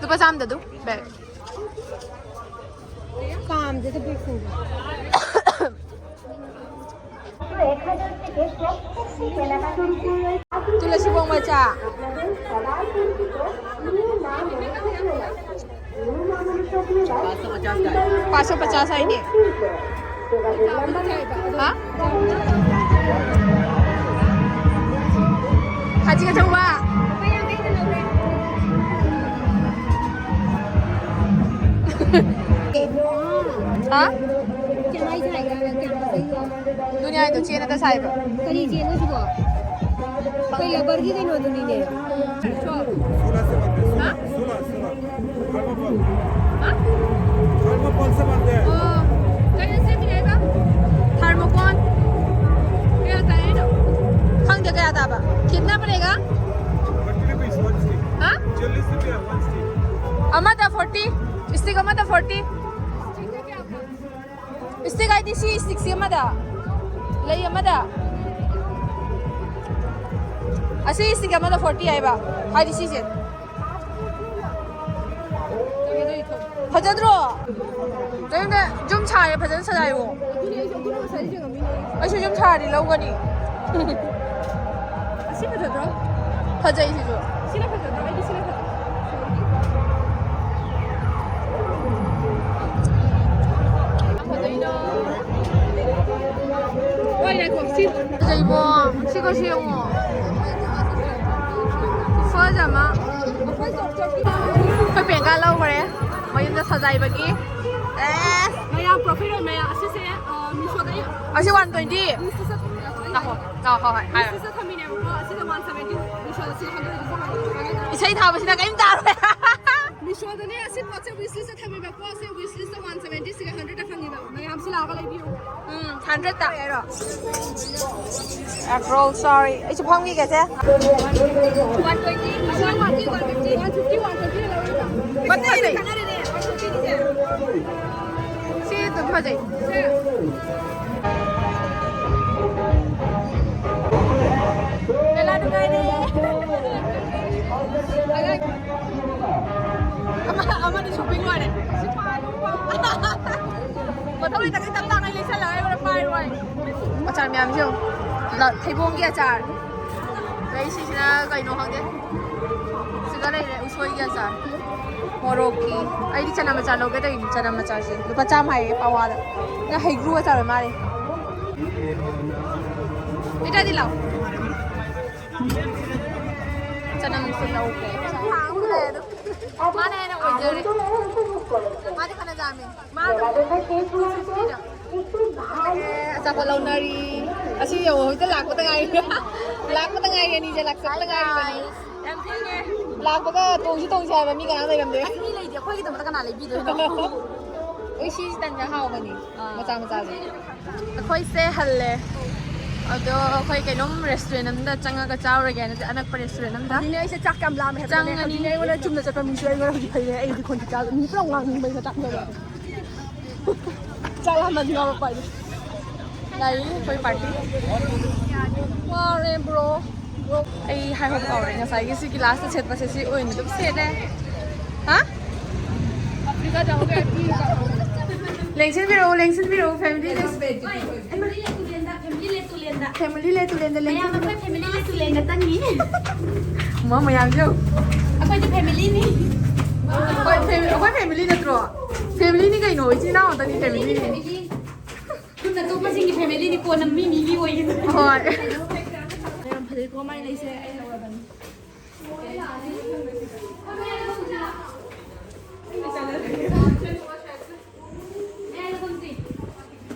ꯂꯨꯄꯥ ꯆꯥꯝꯃꯗ ꯑꯗꯨꯝ bag꯫ ꯄꯥꯝꯗꯦꯗ ꯕꯦꯛꯁꯤꯡꯗꯣ꯫ ꯇꯨꯂꯁꯤꯕꯣꯡ ꯃꯆꯥ꯫ पाँच सौ पचास का है। पाँच सौ पचास आएंगे। हाँ? खाची का चौवा। हाँ? दुनिया तो चेन तो साहिब। करी चेन तो सुबह। कोई लबर की दिन होती नहीं है। सोलह से बनते हैं, हाँ? सोलह, सोलह। थर्मोकोल। हाँ? थर्मोकोल से बनते हैं। ओ, कहीं से मिलेगा? थर्मोकोल? क्या होता है ना? खंग जगह आता बा। कितना पड़ेगा? Forty rupees, one stick. हाँ? चालीस रुपया, one stick. अमदा forty? Stick अमदा forty? Stick ꯍꯥꯏꯗꯤ ꯁꯤ stick ꯁꯤ ꯑꯃꯗ ꯂꯩ ꯑꯃꯗ ꯑꯁꯤ stick ꯑꯃꯗ forty ꯍꯥꯏꯕ ꯍꯥꯏꯗꯤ ꯁꯤꯁꯦ ꯐꯖꯗ꯭ꯔꯣ? ꯅꯪꯅ ꯌꯨꯝ ꯁꯥꯔꯦ ꯐꯖꯅ ꯁꯥꯖꯥꯏꯌꯣ꯫ ꯑꯩꯁꯨ ꯌꯨꯝ ꯁꯥꯔꯗꯤ ꯂꯧꯒꯅꯤ꯫ ꯑꯁꯤ ꯐꯖꯗ꯭ꯔꯣ? ꯐꯖꯩ ꯁꯤꯁꯨ꯫ ꯁꯤꯅ ꯐꯖꯗ꯭ꯔꯣ? ꯑꯩꯗꯤ ꯁꯤꯅ ꯐꯖꯩ꯫ ꯐꯖꯩꯅ꯫ ꯍꯣꯏ, ꯉꯥꯏꯈꯣ, ꯁꯤ ꯐꯖꯩꯕꯣ꯫ ꯁꯤꯒ ꯁꯤ ꯌꯦꯡꯉꯣ꯫ ꯐꯖ ꯑꯃ꯫ ꯑꯩꯈꯣꯏ ꯄꯦꯡꯀꯥ ꯂꯧꯈ꯭ꯔꯦ ꯃꯌꯨꯝꯗ ꯁꯖꯥꯏꯕꯒꯤ꯫ ꯑꯦꯁ꯫ ꯃꯌꯥꯝ profit ꯑꯣꯏ ꯃꯌꯥꯝ꯫ ꯑꯁꯤꯁꯦ, ꯑ, ꯃꯤꯁꯣꯗ ꯑꯁꯤ one twenty꯫ ꯃꯤꯁꯣꯗ ꯉꯥꯏꯈꯣ꯫ ꯑ, ꯍꯣꯏ, ꯍꯣꯏ, ꯍꯥꯏꯔꯣ꯫ ꯃꯤꯁꯣꯗ ꯊꯝꯃꯤꯅꯦꯕꯀꯣ꯫ ꯑꯁꯤꯗ one seventy, ꯃꯤꯁꯣꯗ ꯁꯤ hundred ꯏꯁꯩ ꯊꯥꯕꯁꯤꯅ ꯀꯔꯤꯝ ꯇꯥꯔꯣꯏ꯫ ꯃꯤꯁꯣꯗꯅꯦ ꯑꯁꯤ ꯄꯣꯠꯁꯦ wish list ꯊꯝꯃꯦꯕꯀꯣ꯫ ꯑꯁꯤ wish list one seventy, ꯁꯤꯒ hundred ꯐꯪꯉꯤꯕ꯫ ꯃꯌꯥꯝꯁꯨ ꯂꯥꯛꯑꯒ ꯂꯩꯕꯤꯌꯨ꯫ ꯎꯝ, hundred ꯇ꯫ Egg roll, sorry. ꯑꯩꯁꯨ ꯐꯝꯈꯤꯒꯦꯁꯦ꯫ One twenty, one fifty, one fifty, one fifty ꯂꯧꯔꯤꯕ꯫ ꯐꯖꯩ꯫ ꯀꯥꯟꯅꯔꯦꯅꯦ, one fifty ꯁꯦ꯫ ꯁꯤ ꯑꯗꯨꯝ ꯐꯖꯩ꯫ ꯃꯦꯂꯥ ꯅꯨꯡꯉꯥꯏꯔꯦ꯫ ꯑꯃꯗꯤ shopping ꯂꯣꯏꯔꯦ꯫ ꯃꯊꯧ ꯂꯩꯇꯈꯩ ꯇꯞ ꯇꯥꯡꯉꯩ ꯂꯩꯁꯜꯂꯒ ꯑꯩꯉꯣꯟꯗ ꯄꯥꯏꯔꯣꯏ꯫ ꯑꯆꯥꯔ ꯃꯌꯥꯝꯁꯦ ꯌꯦꯡꯉꯨ꯫ ꯊꯩꯕꯣꯡꯒꯤ ꯑꯆꯥꯔ꯫ ꯑꯗꯩ ꯁꯤꯁꯤꯅ ꯀꯩꯅꯣ ꯈꯪꯗꯦ꯫ ꯁꯤꯒ ꯂꯩꯔꯦ ꯎꯁꯣꯏꯒꯤ ꯑꯆꯥꯔ꯫ ꯃꯣꯔꯣꯛꯀꯤ꯫ ꯑꯩꯗꯤ ꯆꯅꯝ ꯑꯆꯥꯔ ꯂꯧꯒꯦ ꯇꯧꯔꯤꯅꯤ꯫ ꯆꯅꯝ ꯑꯆꯥꯔꯁꯦ ꯂꯨꯄꯥ ꯆꯥꯝꯃ ꯍꯥꯏꯌꯦ ꯄꯋꯥꯗ꯫ ꯅꯪ ꯍꯩꯒ꯭ꯔꯨ ꯑꯆꯥꯔ ꯑꯣꯏ ꯃꯥꯜꯂꯦ꯫ ꯏꯇꯥꯗꯤ ꯂꯥꯎ꯫ ꯆꯅꯝꯁꯨ ꯂꯧꯒꯦ꯫ ꯃꯥꯅ ꯍꯦꯟꯅ ꯑꯣꯏꯖꯔꯦ꯫ ꯃꯥꯗꯤ ꯐꯅ ꯌꯥꯝꯃꯦ꯫ ꯃꯥ ꯑꯗꯨꯝ ꯑꯆꯥꯄꯣꯠ ꯂꯧꯅꯔꯤ꯫ ꯑꯁꯤ ꯌꯦꯡꯉꯣ, ꯍꯧꯖꯤꯛꯇ ꯂꯥꯛꯄꯗ ꯉꯥꯏꯔꯤ꯫ ꯂꯥꯛꯄꯗ ꯉꯥꯏꯔꯤ, ꯑꯅꯤꯁꯦ ꯂꯥꯛꯆꯕꯗ ꯉꯥꯏꯔꯤꯕꯅꯤ꯫ ꯌꯥꯝ ꯊꯦꯡꯉꯦ꯫ ꯂꯥꯛꯄꯒ ꯇꯣꯡꯁꯤ ꯇꯣꯡꯁꯤ ꯍꯥꯏꯕ ꯃꯤꯒ ꯑꯃ ꯂꯩꯔꯝꯗꯦ꯫ ꯑꯁ, ꯃꯤ ꯂꯩꯇꯦ, ꯑꯩꯈꯣꯏꯒꯤꯗꯃꯛꯇ ꯀꯅꯥ ꯂꯩꯕꯤꯗꯣꯏꯅꯣ? ꯑꯩ ꯁꯤ ꯇꯟꯁꯦ ꯍꯥꯎꯕꯅꯤ꯫ ꯑꯥ꯫ ꯃꯆꯥ ꯃꯆꯥꯁꯦ꯫ ꯑꯩꯈꯣꯏꯁꯦ ꯍꯜꯂꯦ꯫ ꯑꯗꯣ ꯑꯩꯈꯣꯏ ꯀꯩꯅꯣꯝ restaurant ꯑꯝꯗ ꯆꯪꯉꯒ ꯆꯥꯔꯨꯔꯒꯦ ꯍꯥꯏꯅ ꯑꯅꯛꯄ restaurant ꯑꯝꯗ꯫ ꯑꯗꯨꯅꯦ ꯑꯩꯁꯦ ꯆꯥꯛ ꯌꯥꯝ ꯂꯥꯝꯃꯦ ꯍꯥꯏꯕꯅꯦ꯫ ꯆꯪꯉꯅꯤ꯫ ꯍꯧꯖꯤꯛꯅꯦ ꯑꯩꯉꯣꯟꯗ ꯆꯨꯝꯅ ꯆꯠꯄ ꯃꯤꯁꯨ ꯑꯩꯉꯣꯟꯗ ꯍꯧꯖꯤꯛ ꯐꯩꯅꯦ꯫ ꯑꯩꯗꯤ ꯈꯣꯟ ꯆꯥꯕ ꯃꯤ ꯄꯨꯔꯥ ꯉꯥꯡꯅꯤꯡꯕꯩ ꯃꯇꯥꯡꯗ꯫ ꯆꯥꯛ ꯂꯥꯝꯃꯗꯤ ꯉꯥꯎꯔꯛꯄ ꯍꯥꯏꯗꯤ꯫ ꯂꯥꯛꯏ ꯑꯩꯈꯣꯏ party꯫ ꯋꯥꯔꯦ bro꯫ ꯑꯩ ꯍꯥꯏꯍꯧ ꯀꯥꯎꯔꯦ꯫ ꯉꯁꯥꯏꯒꯤ ꯁꯤꯒꯤ last ꯁꯦꯠꯄꯁꯦ ꯁꯤ ꯑꯣꯏꯅ ꯑꯗꯨꯝ ꯁꯦꯠꯂꯦ꯫ ꯍꯥ? ꯂꯦꯡꯁꯤꯟꯕꯤꯔꯛꯎ, ꯂꯦꯡꯁꯤꯟꯕꯤꯔꯛꯎ, family ꯂꯦꯡꯁꯤꯟ-, family ꯂꯦꯡ ꯇꯨꯂꯦꯟꯗ, family ꯂꯦꯡ ꯇꯨꯂꯦꯟꯗ ꯃꯌꯥꯝ ꯂꯦꯡꯁꯤꯟꯕꯤꯔꯛꯎ꯫ ꯑꯩꯈꯣꯏ family ꯂꯦꯡ ꯇꯨꯂꯦꯟꯗ ꯆꯪꯉꯤ꯫ ꯃꯥ ꯃꯌꯥꯝꯁꯦ ꯌꯦꯡꯉꯨ꯫ ꯑꯩꯈꯣꯏꯗꯤ family ꯅꯤ꯫ ꯑꯩꯈꯣꯏ fam-, ꯑꯩꯈꯣꯏ family ꯅꯠꯇ꯭ꯔꯣ? Family ꯅꯤ ꯀꯩꯅꯣ, ꯏꯆꯤꯟ ꯏꯅꯥꯎ ꯉꯥꯛꯇꯅꯤ family ꯅꯤ꯫ ꯈꯨꯟ ꯑꯇꯣꯞꯄꯁꯤꯡꯒꯤ family ꯅꯤ, ꯀꯣꯟꯅ ꯃꯤ ꯃꯤꯒꯤ ꯑꯣꯏꯒꯅꯤ꯫ ꯍꯣꯏ꯫ ꯌꯥꯝ ꯐꯖꯩꯀꯣ ꯃꯥꯏ ꯂꯩꯁꯦ, ꯑꯩ ꯂꯧꯔꯕꯅꯤ꯫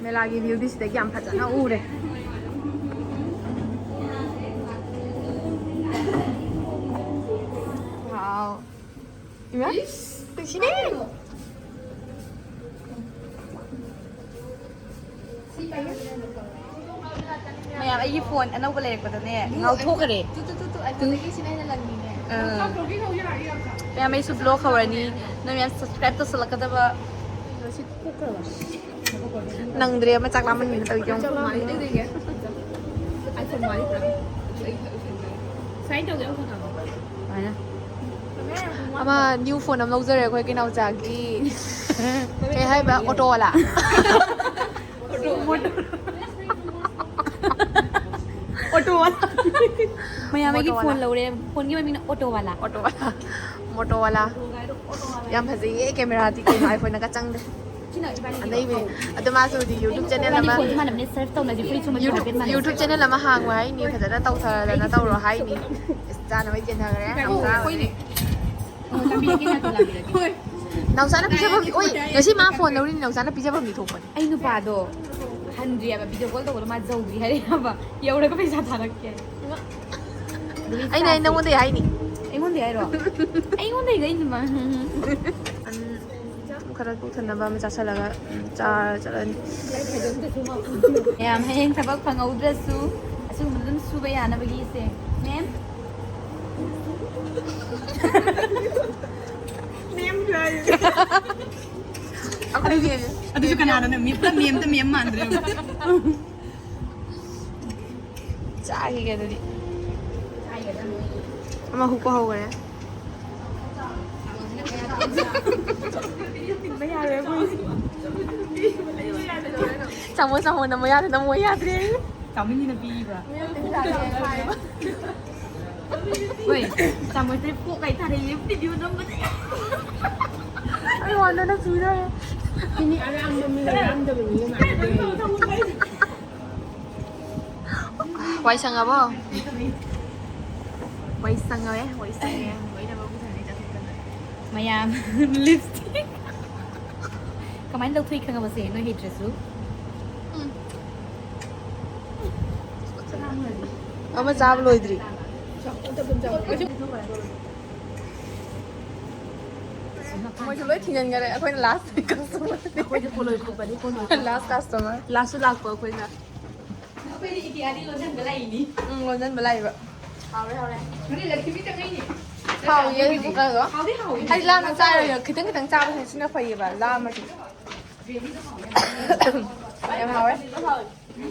ꯃꯦꯂꯥꯒꯤ viewꯗꯤ ꯁꯤꯗꯒꯤ ꯌꯥꯝ ꯐꯖꯅ ꯎꯔꯦ꯫ Wow꯫ ꯏꯃꯥ? ꯏꯁ! ꯀꯩꯁꯤꯅꯦ? ꯃꯌꯥꯝ, ꯑꯩꯒꯤ phone ꯑꯅꯧꯕ ꯂꯩꯔꯛꯄꯗꯅꯦ, ꯉꯥꯎꯊꯣꯛꯈ꯭ꯔꯦ꯫ ꯇꯨ, ꯇꯨ, ꯇꯨ, ꯇꯨ, iPhoneꯗꯒꯤ ꯁꯤꯅ ꯍꯦꯟꯅ ꯂꯪꯉꯤꯅꯦ꯫ ꯑꯥ꯫ ꯃꯌꯥꯝ, ꯑꯩꯁꯨ vlog ꯍꯧꯔꯅꯤ꯫ ꯅꯣꯏ ꯃꯌꯥꯝ subscribe ꯇꯧꯁꯜꯂꯛꯀꯗꯕ꯫ ꯅꯪꯗ꯭ꯔꯦ, ꯑꯃ ꯆꯥꯛ ꯂꯥꯝꯃꯟꯗꯅ ꯇꯧꯔꯤꯁꯦ ꯌꯦꯡꯉꯨ꯫ ꯆꯥꯛ ꯂꯥꯝꯃꯟꯗꯅ ꯇꯧꯔꯤꯁꯦ꯫ iPhone ꯃꯥꯜꯂꯤ ꯄꯨꯔꯥ꯫ ꯁꯨꯃꯥꯏꯅ ꯇꯧꯒꯦ ꯑꯃꯨꯛ ꯊꯝꯃꯣ꯫ ꯁꯨꯃꯥꯏꯅ꯫ ꯑꯃ ꯅ꯭ꯌꯨ ꯐꯣꯟ ꯑꯃ ꯂꯧꯖꯔꯦ ꯑꯩꯈꯣꯏ ꯀꯩꯅꯥꯎꯆꯥꯒꯤ꯫ ꯀꯩ ꯍꯥꯏꯕ? ꯑꯣꯇꯣ ꯋꯥꯂꯥ꯫ ꯑꯣꯇꯣ ꯋꯥꯂꯥ꯫ ꯃꯌꯥꯝ ꯑꯩꯒꯤ ꯃꯣꯇꯣ ꯋꯥꯂꯥ꯫ ꯐꯣꯟ ꯂꯧꯔꯦ꯫ ꯐꯣꯟꯒꯤ ꯃꯃꯤꯡꯅ ꯑꯣꯇꯣ ꯋꯥꯂꯥ꯫ ꯑꯣꯇꯣ ꯋꯥꯂꯥ꯫ ꯃꯣꯇꯣ ꯋꯥꯂꯥ꯫ ꯌꯥꯝ ꯐꯖꯩꯌꯦ ꯀꯦꯃꯦꯔꯥꯗꯤ, ꯀꯩꯅꯣ, ꯑꯥꯏꯐꯣꯟꯅꯒ ꯆꯪꯗꯦ꯫ ꯑꯅꯩꯕꯤ꯫ ꯑꯗꯣ ꯃꯥꯁꯨ ꯍꯧꯖꯤꯛ YouTube channel ꯑꯃ, ꯏꯕꯥꯅꯤ ꯐꯣꯟꯁꯦ ꯃꯥꯟꯅꯕꯅꯦ, search ꯇꯧꯅꯁꯦ, ꯐꯨꯔꯤꯠꯁꯨ ꯃꯆꯨ YouTube, ꯍꯥꯏꯐꯦꯠ ꯃꯥꯟꯅꯁꯦ꯫ YouTube channel ꯑꯃ ꯍꯥꯡꯉꯣ ꯍꯥꯏꯅꯤ, ꯐꯖꯅ ꯇꯧꯊꯔꯗꯅ ꯇꯧꯔꯣ ꯍꯥꯏꯅꯤ꯫ ꯏꯁ, ꯆꯥꯅꯕ ꯆꯦꯟꯊꯈ꯭ꯔꯦ, ꯌꯥꯝ ꯆꯥꯕꯅꯦ꯫ ꯑꯣ, ꯂꯝꯕꯤꯗ ꯀꯩꯅꯣ ꯂꯝꯕꯤꯗ꯫ ꯍꯣꯏ꯫ ꯅꯥꯎꯆꯥꯅ ꯄꯤꯖꯐꯝ, ꯑꯣꯏ, ꯉꯁꯤ ꯃꯥ ꯐꯣꯟ ꯂꯧꯔꯤꯅꯤ, ꯅꯥꯎꯆꯥꯅ ꯄꯤꯖꯐꯝꯗꯤ ꯊꯣꯛꯄꯅꯦ꯫ ꯑꯩ ꯅꯨꯄꯥꯗꯣ ꯍꯟꯗ꯭ꯔꯤꯑꯕ, video call ꯇꯧꯕꯗꯣ ꯃꯥ ꯌꯧꯗ꯭ꯔꯤ ꯍꯥꯏꯔꯛꯑꯦꯕ꯫ ꯌꯧꯔꯒ ꯄꯩꯁꯥ ꯊꯥꯔꯛꯀꯦ꯫ ꯑꯩꯅ, ꯑꯩ ꯅꯉꯣꯟꯗꯩ ꯍꯥꯏꯅꯤ꯫ ꯑꯩꯉꯣꯟꯗꯩ ꯍꯥꯏꯔꯣ? ꯑꯩꯉꯣꯟꯗꯩ ꯀꯩꯅꯣ ꯃꯥ? ꯈꯔ ꯄꯨꯛ ꯊꯟꯅꯕ ꯑꯃ ꯆꯥꯁꯜꯂꯒ, ꯎꯝ, ꯆꯥꯔ ꯆꯠꯂꯅꯤ꯫ ꯃꯌꯥꯝ ꯍꯌꯦꯡ ꯊꯕꯛ ꯐꯪꯍꯧꯗ꯭ꯔꯁꯨ ꯑꯁꯤꯒꯨꯝꯕ ꯑꯗꯨꯝ ꯁꯨꯕ ꯌꯥꯅꯕꯒꯤ ꯏꯆꯦ꯫ ꯃꯦꯝ꯫ ꯑꯩꯈꯣꯏꯒꯤ ꯑꯗꯨꯁꯨ ꯀꯅꯥꯅꯣ? ꯃꯦꯝ, ꯄꯨꯔꯥ ꯃꯦꯝꯇ ꯃꯦꯝ ꯃꯥꯟꯗ꯭ꯔꯦ꯫ ꯆꯥꯈꯤꯒꯦ ꯑꯗꯨꯗꯤ꯫ ꯑꯃ ꯍꯨꯛꯄ ꯍꯧꯈ꯭ꯔꯦ꯫ ꯆꯥꯃꯣ, ꯆꯥꯃꯣ, ꯅꯝꯃꯣ ꯌꯥꯗ꯭ꯔꯦ, ꯅꯝꯃꯣ ꯌꯥꯗ꯭ꯔꯦ꯫ ꯆꯥꯃꯤꯟꯒꯤꯅ ꯄꯤꯕ꯭ꯔꯥ? ꯍꯣꯏ, ꯆꯥꯃꯣꯁꯦ ꯄꯣꯛ ꯀꯥꯏꯇꯥꯔꯦ, video ꯅꯝꯕꯗ꯫ ꯑꯩ ꯋꯥꯟꯗꯅ ꯁꯤꯗꯣꯔꯦ꯫ ꯁꯤꯅꯤ ꯑꯔꯥꯝꯕ ꯃꯤꯒ ꯑꯔꯥꯝꯗꯕ ꯃꯤꯒ ꯃꯥꯟꯅꯗꯦ꯫ ꯋꯥꯏ ꯁꯪꯉꯕꯣ? ꯋꯥꯏ ꯁꯪꯉꯦ, ꯋꯥꯏ ꯁꯪꯉꯦ꯫ ꯂꯣꯏꯅꯃꯛ ꯄꯨꯊꯔꯦ ꯆꯥꯊꯣꯛꯇꯅ꯫ ꯃꯌꯥꯝ lipstick꯫ ꯀꯃꯥꯏꯅ ꯂꯧꯊꯣꯛꯏ ꯈꯪꯉꯕꯁꯦ ꯅꯣꯏ ꯍꯩꯇ꯭ꯔꯁꯨ? ꯎꯝ꯫ ꯑꯃ ꯆꯥꯕ ꯂꯣꯏꯗ꯭ꯔꯤ꯫ ꯃꯣꯏꯁꯨ ꯂꯣꯏ ꯊꯤꯡꯖꯤꯟꯈꯔꯦ꯫ ꯑꯩꯈꯣꯏꯅ last customer꯫ ꯑꯩꯈꯣꯏꯗꯤ ꯄꯣꯂꯣꯏ ꯈꯨꯞꯄꯅꯤ, ꯄꯣꯂꯣꯏ꯫ Last customer꯫ Last ꯁꯨ ꯂꯥꯛꯄ ꯑꯩꯈꯣꯏꯅ꯫ ꯑꯩꯈꯣꯏꯗꯤ ꯏꯗꯤꯌꯥꯗꯤ ꯂꯣꯟꯁꯤꯟꯕ ꯂꯥꯛꯏꯅꯤ꯫ ꯎꯝ, ꯂꯣꯟꯁꯤꯟꯕ ꯂꯥꯛꯏꯕ꯫ ꯍꯥꯎꯔꯦ, ꯍꯥꯎꯔꯦ꯫ ꯉꯁꯤ ꯂꯛꯈꯤꯃꯤ ꯆꯪꯉꯛꯏꯅꯦ꯫ ꯍꯥꯎꯏꯌꯦ, ꯍꯧꯖꯤꯛ ꯀꯥꯟꯗꯣ꯫ ꯍꯥꯎꯗꯤ ꯍꯥꯎꯏ꯫ ꯍꯥꯏꯗꯤ ꯂꯥꯝꯅ ꯆꯥꯔꯣꯏ, ꯈꯤꯇꯪ ꯈꯤꯇꯪ ꯆꯥꯕꯁꯤꯅ ꯐꯩꯌꯦꯕ, ꯂꯥꯝꯃꯗꯤ꯫ ꯌꯥꯝ ꯍꯥꯎꯋꯦ꯫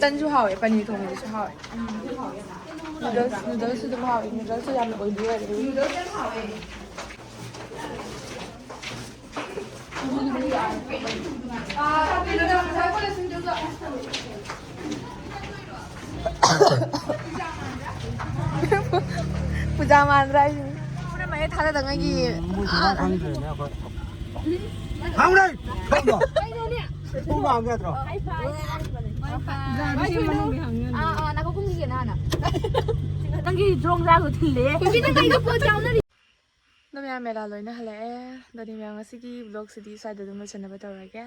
ꯇꯟꯁꯨ ꯍꯥꯎꯋꯦ, ꯄꯅꯤꯔ ꯊꯣꯡꯕꯗꯨꯁꯨ ꯍꯥꯎꯋꯦ꯫ Noodles, noodles ꯁꯨ ꯑꯗꯨꯝ ꯍꯥꯎꯋꯦ, noodles ꯁꯨ ꯌꯥꯝꯅ oily ꯑꯣꯏꯔꯦ꯫ Noodles ꯌꯥꯝ ꯍꯥꯎꯋꯦ꯫ ꯄꯨꯖꯥ ꯃꯥꯟꯗ꯭ꯔꯥ ꯍꯥꯏꯁꯤꯅꯤ꯫ ꯄꯨꯔꯥ ꯃꯌꯦꯛ ꯊꯥꯗꯗ ꯉꯥꯏꯒꯤ꯫ ꯈꯪꯗ꯭ꯔꯦꯅꯦ ꯑꯩꯈꯣꯏ꯫ ꯈꯪꯗ꯭ꯔꯦ꯫ ꯊꯣꯡꯕ ꯍꯥꯡꯕ ꯌꯥꯗ꯭ꯔꯣ? ꯑꯥ, ꯑꯥ, ꯅꯥꯀꯣꯡ ꯈꯨꯝꯈꯤꯒꯦ ꯅꯍꯥꯟꯅ꯫ ꯅꯪꯒꯤ ꯖꯣꯡ ꯖꯥꯗꯣ ꯊꯤꯜꯂꯦ꯫ ꯀꯨꯀꯤꯅ ꯀꯩꯗ ꯄꯣꯠ ꯆꯥꯎꯅꯔꯤ? ꯑꯗꯣ ꯃꯌꯥꯝ ꯃꯦꯂꯥ ꯂꯣꯏꯅ ꯍꯜꯂꯛꯑꯦ꯫ ꯑꯗꯨꯗꯤ ꯃꯌꯥꯝ ꯉꯁꯤꯒꯤ vlogꯁꯤꯗꯤ ꯁ꯭ꯋꯥꯏꯗ ꯑꯗꯨꯝ ꯂꯣꯏꯁꯤꯟꯅꯕ ꯇꯧꯔꯒꯦ꯫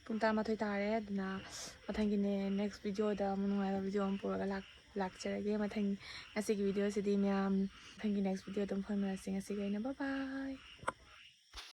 ꯄꯨꯡ ꯇꯔꯥꯃꯥꯊꯣꯏ ꯇꯥꯔꯦ꯫ ꯑꯗꯨꯅ ꯃꯊꯪꯒꯤꯅꯦ, next videoꯗ ꯑꯃꯨꯛ ꯅꯨꯡꯉꯥꯏꯕ video ꯑꯃ ꯄꯨꯔꯒ ꯂꯥꯛ-, ꯂꯥꯛꯆꯔꯒꯦ꯫ ꯃꯊꯪ, ꯉꯁꯤꯒꯤ videoꯁꯤꯗꯤ ꯃꯌꯥꯝ ꯃꯊꯪꯒꯤ next video ꯑꯗꯨꯝ ꯐꯪꯅꯔꯁꯤ꯫ ꯉꯁꯤꯒꯤ ꯑꯣꯏꯅ bye bye꯫